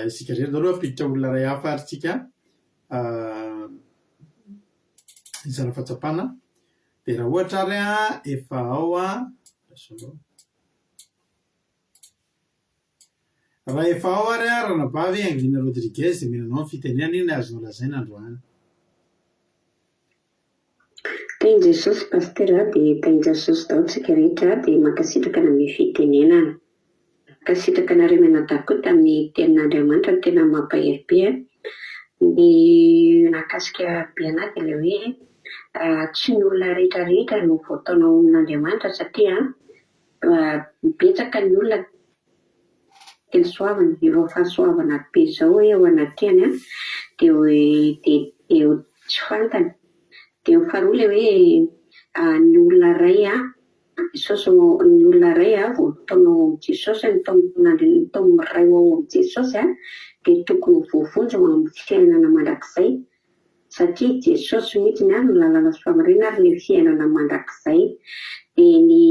Isika rehetra. Ndao aloha hampiditra olona iray hafa ary tsika. Hizara fahatsapana. Dia raha ohatra ary an, efa ao an, raha efa ao ary an, ranabavy Angelina Rodriguez dia omena anao ny fitenenana, inona azonao lazaina androany? Tahin'i Jesosy Pasitera dia tahin'i Jesosy daholo tsika rehetra dia mankasitraka nanome fitenenana. Mankasitraka anareo mianadahy koa tamin'ny tenin'Andriamanitra no tena mampahery be a. Ny nahakasika be anah dia ilay hoe tsy ny olona rehetra rehetra no voataona ao amin'Andriamanitra satria betsaka ny olona Teny soavina, ireo fahasoavana be izao eo anatrehany an, dia hoe dia dia tsy fantany. Dia ny faharoa ilay hoe ny olona iray an, Jesosy no ny olona iray an voataona ao amin'i Jesosy, nitaomin'Andriamanitra, nitaomin'ny Ray ho ao amin'i Jesosy an, dia tokony ho voavonjy ho amin'ny fiainana mandrakizay satria Jesosy mihitsy no lalana sy fahamarinana ary ny fiainana mandrakizay. Dia ny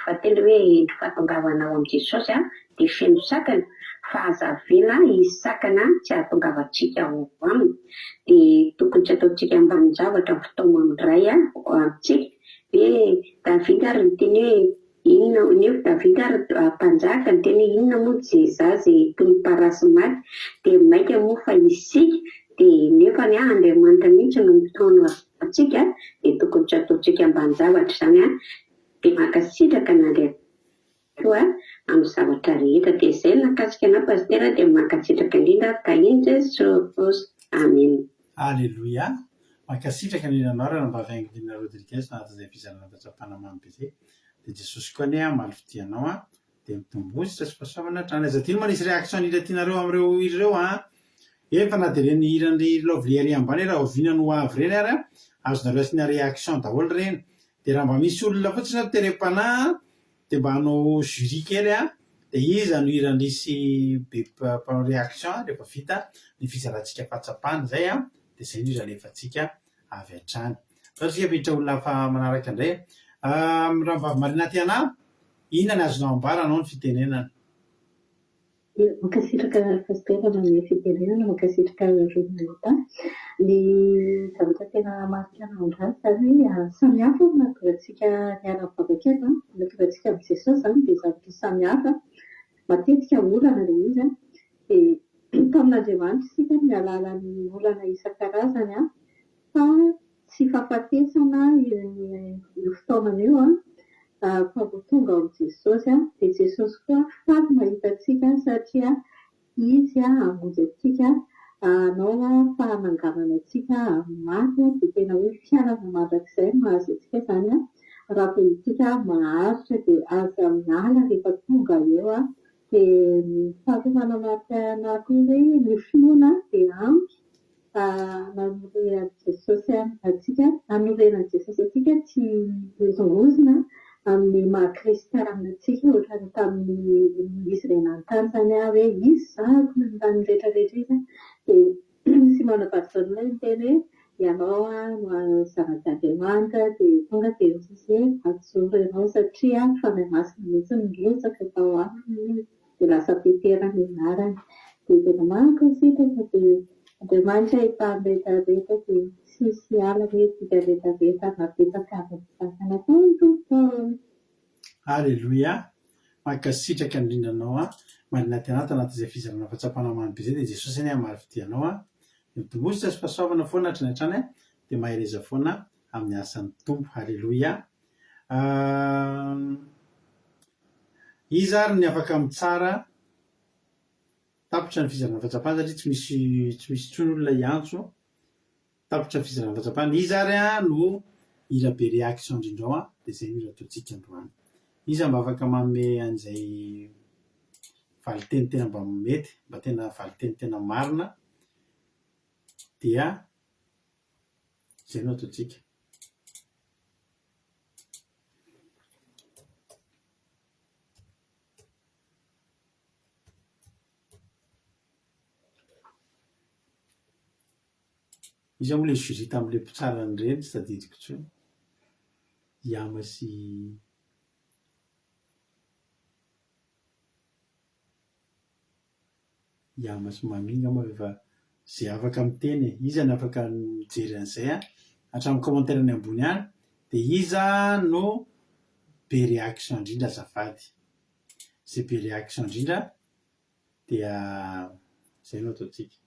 fahatelo hoe ny fahatongavana ao amin'i Jesosy dia feno sakana fa aza avela hisy sakana tsy hahatongavantsika ao aminy. Dia tokony tsy ataontsika ambanin-javatra ny fitaoman'ny Ray amintsika. Hoe Davida ary niteny hoe Inona, nefa Davida ary mpanjaka niteny hoe inona moa ze za ze toy ny parasy maty dia maika moa fa isika dia nefa ny ahy Andriamanitra mihitsy no mitaona antsika dia tokony tsy ataontsika ambanin-javatra izany an, dia mankasitraka an'Andriamanitra koa amin'ny zavatra rehetra dia izay no nahakasika anah Pasitera dia mankasitraka indrindra tahin'i Jesosy Amen. Aleloia! Mankasitraka ny anao Ranabavy Angelina Rodriguez anatin'izay fizarana fahatsapana mamy be izay. Dia Jesosy koa anie hamaly fitia anao an! Dia mitomboa sisa sy fahasoavana hatrany. Aza adino manisy réaction ny hira tianareo amin'ireo hira ireo an! Eny fa na dia ireny hiran'i Lovely ery ambany hoe rahoviana no ho avy ireny ary an! Azonareo asiana réaction daholo ireny. Dia raha mba misy olona fotsiny ato terem-panahy an! Dia mba hanao jury kely an! Dia iza no hiran-dry sy be mpanao réaction rehefa vita ny fizarantsika fahatsapana izay an! Dia izay no izy alefantsika avy hatrany. Andao tsika hampiditra olona hafa manaraka indray. Rahavavy Marina Tiana, inona ny azonao ambara anao ny fitenenana? Mankasitraka Pasitera nanome fitenenana, mankasitraka ireo nahita. Ny zavatra tena marika anao indray izany hoe samy hafa ny nahatonga antsika niara-nivavaka eto, nahatonga antsika amin'i Jesosy izany dia zavatra samy hafa. Matetika olana ilay izy an, dia tamin'Andriamanitra isika amin'ny alalan'ny olana isan-karazany an, fa tsy fahafatesana io fitaomana io an, fa vao tonga ao amin'i Jesosy an, dia Jesosy koa faly mahita antsika satria Izy hamonjy antsika, hanao fahananganana antsika amin'ny maty, dia tena hoe fiainana mandrakizay no mahazo antsika izany an, raha vao isika maharitra dia aza miala rehefa tonga eo an, dia ny faharoa manamarika anahy koa hoe ny finoana dia ampy Nanorenan'i Jesosy antsika, nanorenan'i Jesosy antsika tsy hihozongozona amin'ny maha kristiana antsika ohatran'ny tamin'ny izy ilay nanontany izany aho hoe iza zahako ny tany rehetra rehetra izy dia Simona Barjona niteny hoe ianao no zanak'Andriamanitra dia tonga dia hoy Jesosy hoe ajoro ianao satria Fanahy Masina mihitsy no nirotsaka tao aminy dia lasa Petera ny anarany. Dia tena mankasitraka dia Andriamanitra ahitany rehetra rehetra dia tsisy hiala anie isika rehetra rehetra na betsaka aza ny sakana ataon'ny Tompo. Aleloia! Mankasitraka indrindra anao an! Marina tena ato anatin'izay fizarana fahatsapana mamy be izay dia Jesosy anie hamaly fitia anao an! Dia mitomboa sy fahasoavana foana hatrany hatrany an! Dia mahereza foana amin'ny asan'ny Tompo. Aleloia! Iza ary ny afaka mitsara? Tapitra ny fizarana fahatsapana satria tsy misy tsy misy intsony olona hiantso. Tapitra ny fizarana fahatsapana. Iza ary no hira be réaction indrindra ao dia izay no hira ataontsika androany. Iza mba afaka manome an'izay valinteny tena mba mety, mba tena valinteny tena marina dia izay no ataontsika. Iza moa ilay jury tamin'ilay mpitsara an'ireny tsy tadidiko intsony. Yama sy Yama sy Mami angamba fa efa izay afaka miteny e. Iza no afaka mijery an'izay an? Hatramin'ny commentaire any ambony any dia iza no be réaction indrindra azafady? Izay be réaction indrindra dia izay no ataontsika.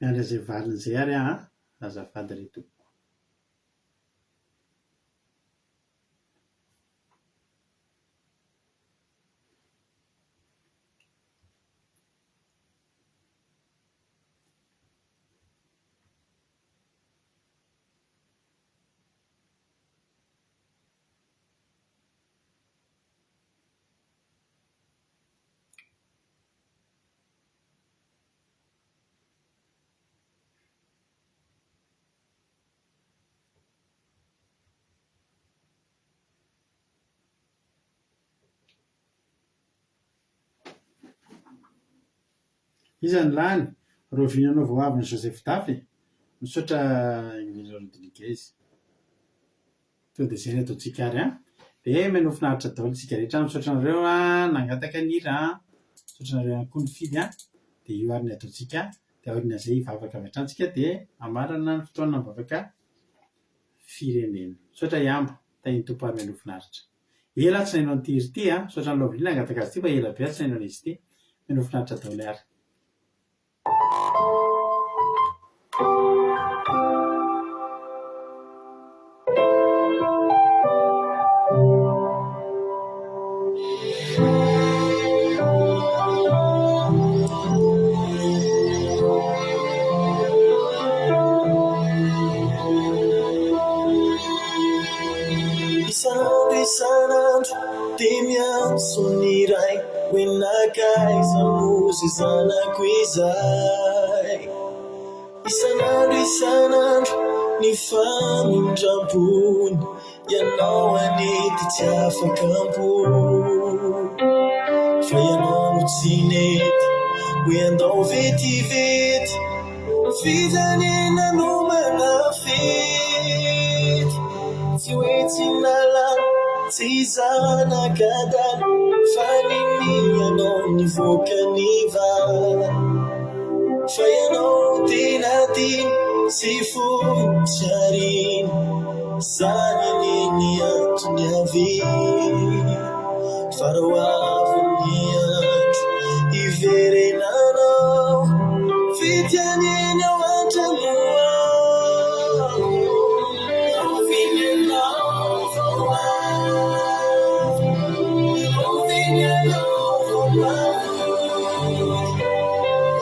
Miandry an'izay valiny izay ary aho an! Azafady re tompoko. Iza no lany? Rahoviana anao vao avy ny Joseph Dafy? Misaotra Indrindra Rodriguez. Tonga dia izay no ataontsika ary an! Dia mihaino finaritra daholo isika rehetra an! Misaotra anareo nangataka ny hira an! Misaotra anareo ihany koa nifidy an! Dia io ary ny ataontsika, dia aorian'izay hivavaka avy hatrany isika dia hamarana ny fotoana mivavaka firenena. Misaotra Iambo, tahin'ny Tompo ary mihaino finaritra. Ela aho tsy nahaino an'ity hira ity an! Misaotra an'i Lovely nangataka azy ity fa ela be aho tsy nahaino an'izy ity. Mihaino finaritra daholo ary. Isan'andro isan'andro dia miantso ny Ray hoe nankaiza moa izay zanako izay. Isan'andro isan'andro ny famindram-pony Ianao anie dia tsy afaka am-po Fa ianao no tsy nety hoe andao vetivety Vita anie nanomana fety Tsy hoe tsy nalala, tsy zanak'adala Fa ninianao nivoaka ny vala Fa ianao tena tiany sy fony tsy ariany Zany anie ny antony avy Fa raha ho avy ny andro hiverenanao Fety anie ny ao an-trano ao Rahoviana ianao vao ho avy Rahoviana ianao vao mody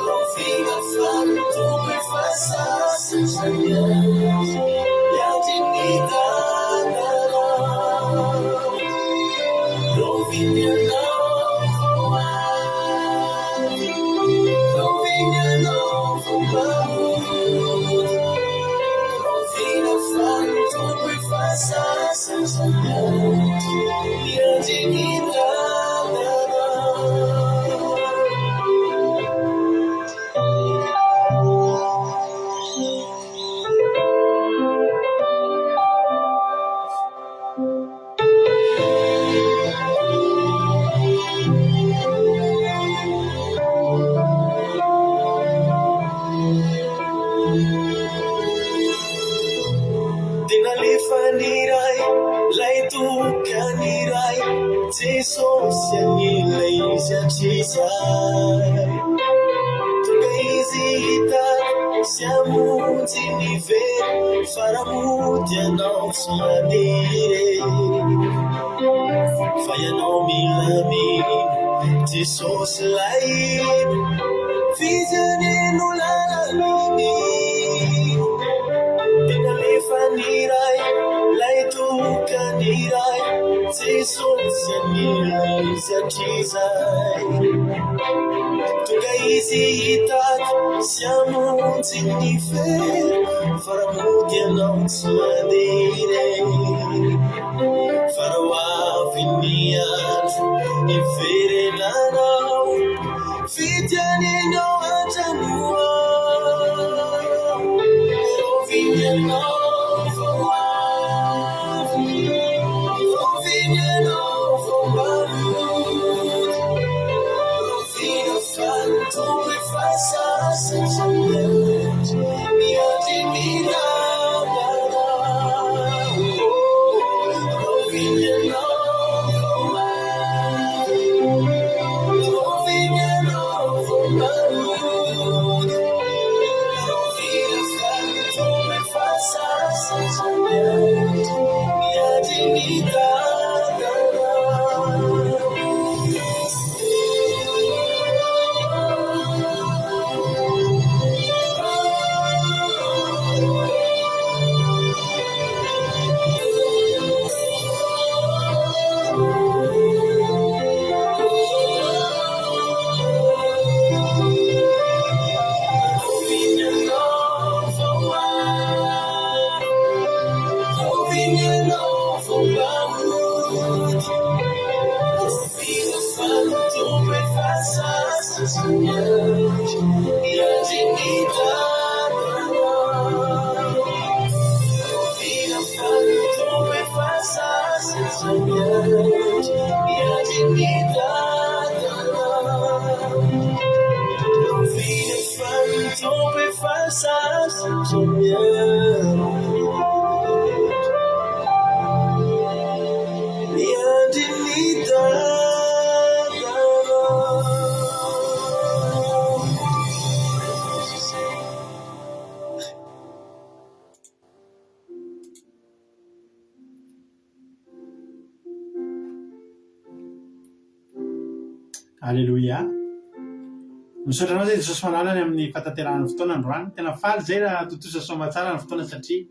Rahoviana fa ny Tompo efa sasatra miandry Miandry ny tananao Rahoviana ianao vao avy Rahoviana ianao vao mody Rahoviana fa ny Tompo efa sasatra miandry Miandry ny tananao. Dia nalefan'ny Ray, 'lay tokan'ny Ray, Jesosy anie 'lay izy hatrizay. Tonga izy hitady sy hamonjy ny very, fa raha mody ianao tsy mandeha irery. Fa ianao mila mino. Jesosy ilay F'izy anie no lalana Dia nalefan'ny Ray Ilay tokan'ny Ray Jesosy anie izy hatrizay Tonga izy hitady sy hamonjy ny very Fa raha mody ianao tsy mandeha irery Fa raha ho avy ny andro hiverenanao Fitianinao hatrany ho ao Rahoviana ianao vao ho avy Rahoviana ianao vao mba hody Rahoviana fa ny Tompo efa sasatra miandry Miandry ny lalana Rahoviana ianao vao ho avy Rahoviana ianao vao mba hody Rahoviana fa ny Tompo efa sasatra miandry Miandry ny lalana. Aleloia. Misaotra anao zay Jesosy malala ny amin'ny fahatanterahana ny fotoana androany. Tena faly zay raha tontosa soamatsara ny fotoana satria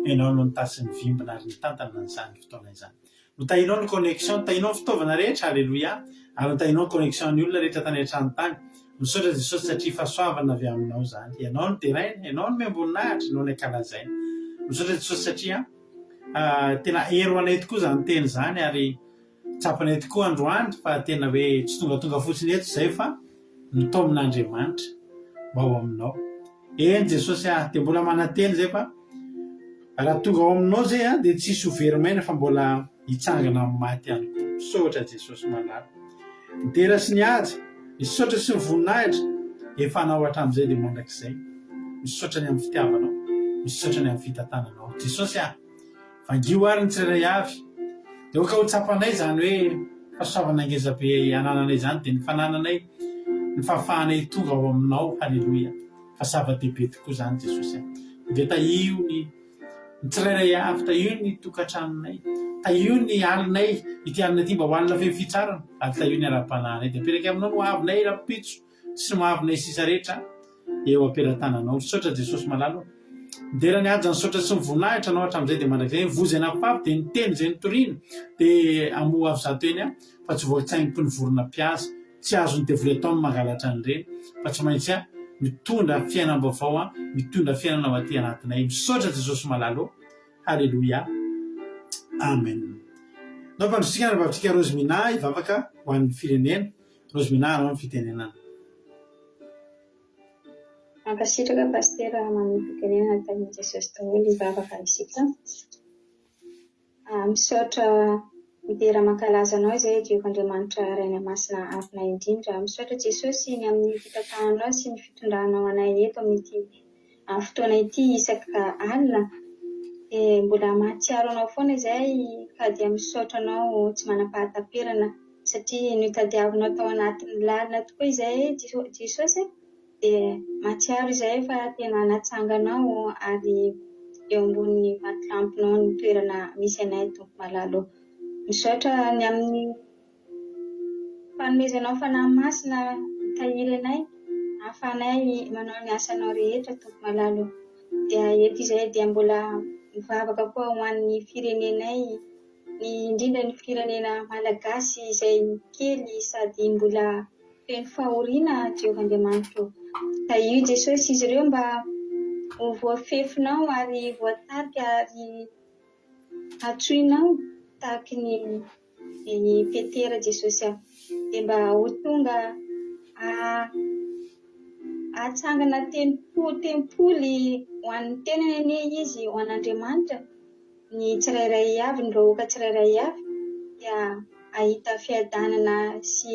ianao no nitahy sy nivimbina ary nitantana an'izany fotoana izany. Notahinao ny connexion, notahinao ny fitaovana rehetra, Aleloia. Ary notahinao ny connexion ny olona rehetra tany an-trano tany. Misaotra Jesosy satria fahasoavana avy aminao izany. Ianao no deraina, Ianao no omem-boninahitra, Ianao no ankalazaina. Misaotra Jesosy satria tena hery ho anay tokoa izany teny izany ary tsapanay tokoa androany fa tena hoe tsy tongatonga fotsiny eto izay fa notaomin'Andriamanitra mba ho aminao. Eny Jesosy ah, dia mbola manantena izay fa raha tonga ao aminao izay ah, dia tsy hisy ho very maina fa mbola hitsangana amin'ny maty ihany koa. Misaotra Jesosy malala. Ny dera sy ny haja, ny saotra sy ny voninahitra efa anao hatramin'izay dia mandrakizay. Misaotra ny amin'ny fitiavanao, misaotra ny amin'ny fitantananao. Jesosy ah, Vangio ary ny tsirairay avy. Dia aoka ho tsapanay izany hoe fahasoavana ngeza be anananay izany dia ny fanananay ny fahafahanay tonga ao aminao. Haleloia. Fa zava-dehibe tokoa izany Jesosy a. Dia tahio ny ny tsirairay avy, tahio ny tokantranonay, tahio ny alinay, ity alina ity mba ho alina feno fitsarana, ary tahio ny ara-panahinay. Dia apetraky aminao ny hoavinay rahampitso sy ny hoavinay sisa rehetra. eo am-pelatananao. Misaotra Jesosy malala o. Midera ny haja ny saotra sy ny voninahitra anao hatramin'izay dia mandrakizay. Ny voa izay nampifafy dia ny teny izay notorina dia hamoa avy zato eny fa tsy voatsaingoky ny vorona mpihaza. Tsy azon'ny devoly atao ny mangalatra an'ireny fa tsy maintsy mitondra fiainam-baovao, mitondra fiainana ho aty anatinay. Misaotra Jesosy malala o. Haleloia. Amen. Ndao ampandrosotsika ny rahabavintsika Rosemina hivavaka ho an'ny firenena. Rosemina anao ny fitenenana. Mankasitraka Pasitera manome fitenenana tamin'i Jesosy daholo hivavaka isika. Misaotra midera mankalaza anao izay Jehovah Andriamanitra Rainay Masina Avona indrindra. Misaotra Jesosy ny amin'ny fitantananao sy ny fitondranao anay eto amin'ity fotoana ity isaka alina. Dia mbola mahatsiaro anao foana izay ka dia misaotra anao tsy manam-pahataperana. Satria notadiavinao tao anatin'ny lalina tokoa izay Jesosy dia mahatsiaro izahay fa tena natsanganao ary eo ambonin'ny vatolampinao ny toerana misy anay Tompo malala ô. Misaotra ny amin'ny. fanomezanao Fanahy Masina mitahiry anay ahafahanay manao ny asanao rehetra Tompo malala ô. Dia eto izahay dia mbola mivavaka koa ho an'ny firenenay, ny indrindra ny firenena malagasy izay kely sady mbola feno fahoriana Jehovah Andriamanitra ô. Tahio Jesosy izy ireo mba ho voafefinao ary voatarika ary antsoinao tahaky ny i Petera Jesosy aho dia mba ho tonga hahatsangana tempoly ho an'ny tenany anie izy ho an'Andriamanitra ny tsirairay avy ny vahoaka tsirairay avy dia hahita fiadanana sy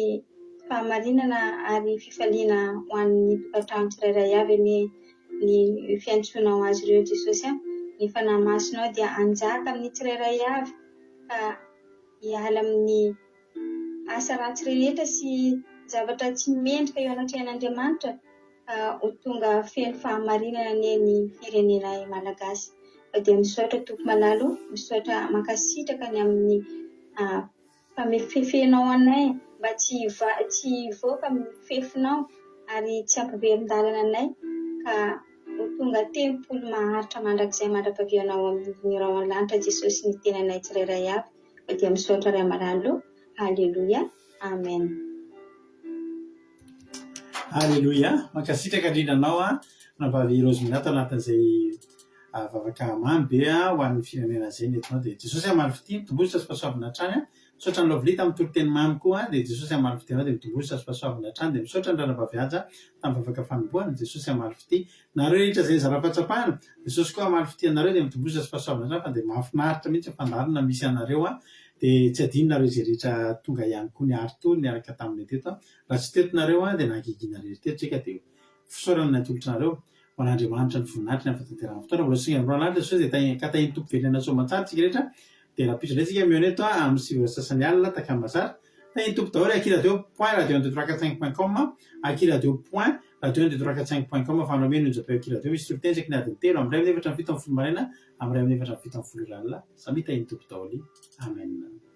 fahamarinana ary fifaliana ho an'ny tokantrano tsirairay avy anie ny fiantsoanao azy ireo Jesosy a! Ny Fanahy Masinao dia hanjaka amin'ny tsirairay avy ka hiala amin'ny asa ratsy rehetra sy zavatra tsy mendrika eo anatrehan'Andriamanitra ka ho tonga feno fahamarinana anie ny firenenay Malagasy. Fa dia misaotra Tompo malala o, misaotra mankasitraka ny amin'ny Famefefenao anay mba tsy tsy hivoaka amin'ny fefinao ary tsy hampiverin-dalana anay ka ho tonga tempoly maharitra mandrakizay mandra-pavianao amin'ny rahon'ny lanitra Jesosy ny tenanay tsirairay avy fa dia misaotra Ray malala o Haleloia Amen. Aleloia! Mankasitraka indrindra anao Ranabavy Rosemina ato anatin'izay vavaka mamy be ho an'ny firenena izay nentinao dia Jesosy hamaly fitia mitomboa sy fahasoavana hatrany a! Misaotra an'i Lovely tamin'ny toriteny mamy koa dia Jesosy hamaly fitia anao dia mitomboa sy fahasoavana hatrany dia misaotra an'i Ranabavy Haja tamin'ny vavaka fanombohana Jesosy hamaly fitia nareo rehetra izay nizara fahatsapana Jesosy koa hamaly fitia anareo dia mitomboa sy fahasoavana hatrany fa dia mahafinaritra mihitsy ny fandaharana misy anareo a! dia tsy adinonareo izay rehetra tonga ihany koa niari-tory niaraka taminay teto a! Raha tsy teto nareo a dia nahagigina irery teto tsika dia fisaorana ny atolotra anareo ho an'Andriamanitra ny voninahitry ny amin'ny fahatanterahan'ny fotoana mbola singa amin'ny lanitra Jesosy dia tahin ka tahin'ny Tompo velona soamantsara tsika rehetra dia rahampitso indray tsika mihaona eto a amin'ny 9 ora sasany alina Takamazar tahin'ny Tompo daholo akiradio point radio un deux trois quatre cinq point com akiradio point radio un deux trois quatre cinq point com afahanao mihaino onjam-peo akiradio misy toriteny isaky ny adiny telo amin'ny iray amin'ny efatra amby 17 maraina amin'ny iray amin'ny efatra amby 17 ora alina samia tahin'ny Tompo daholo amen.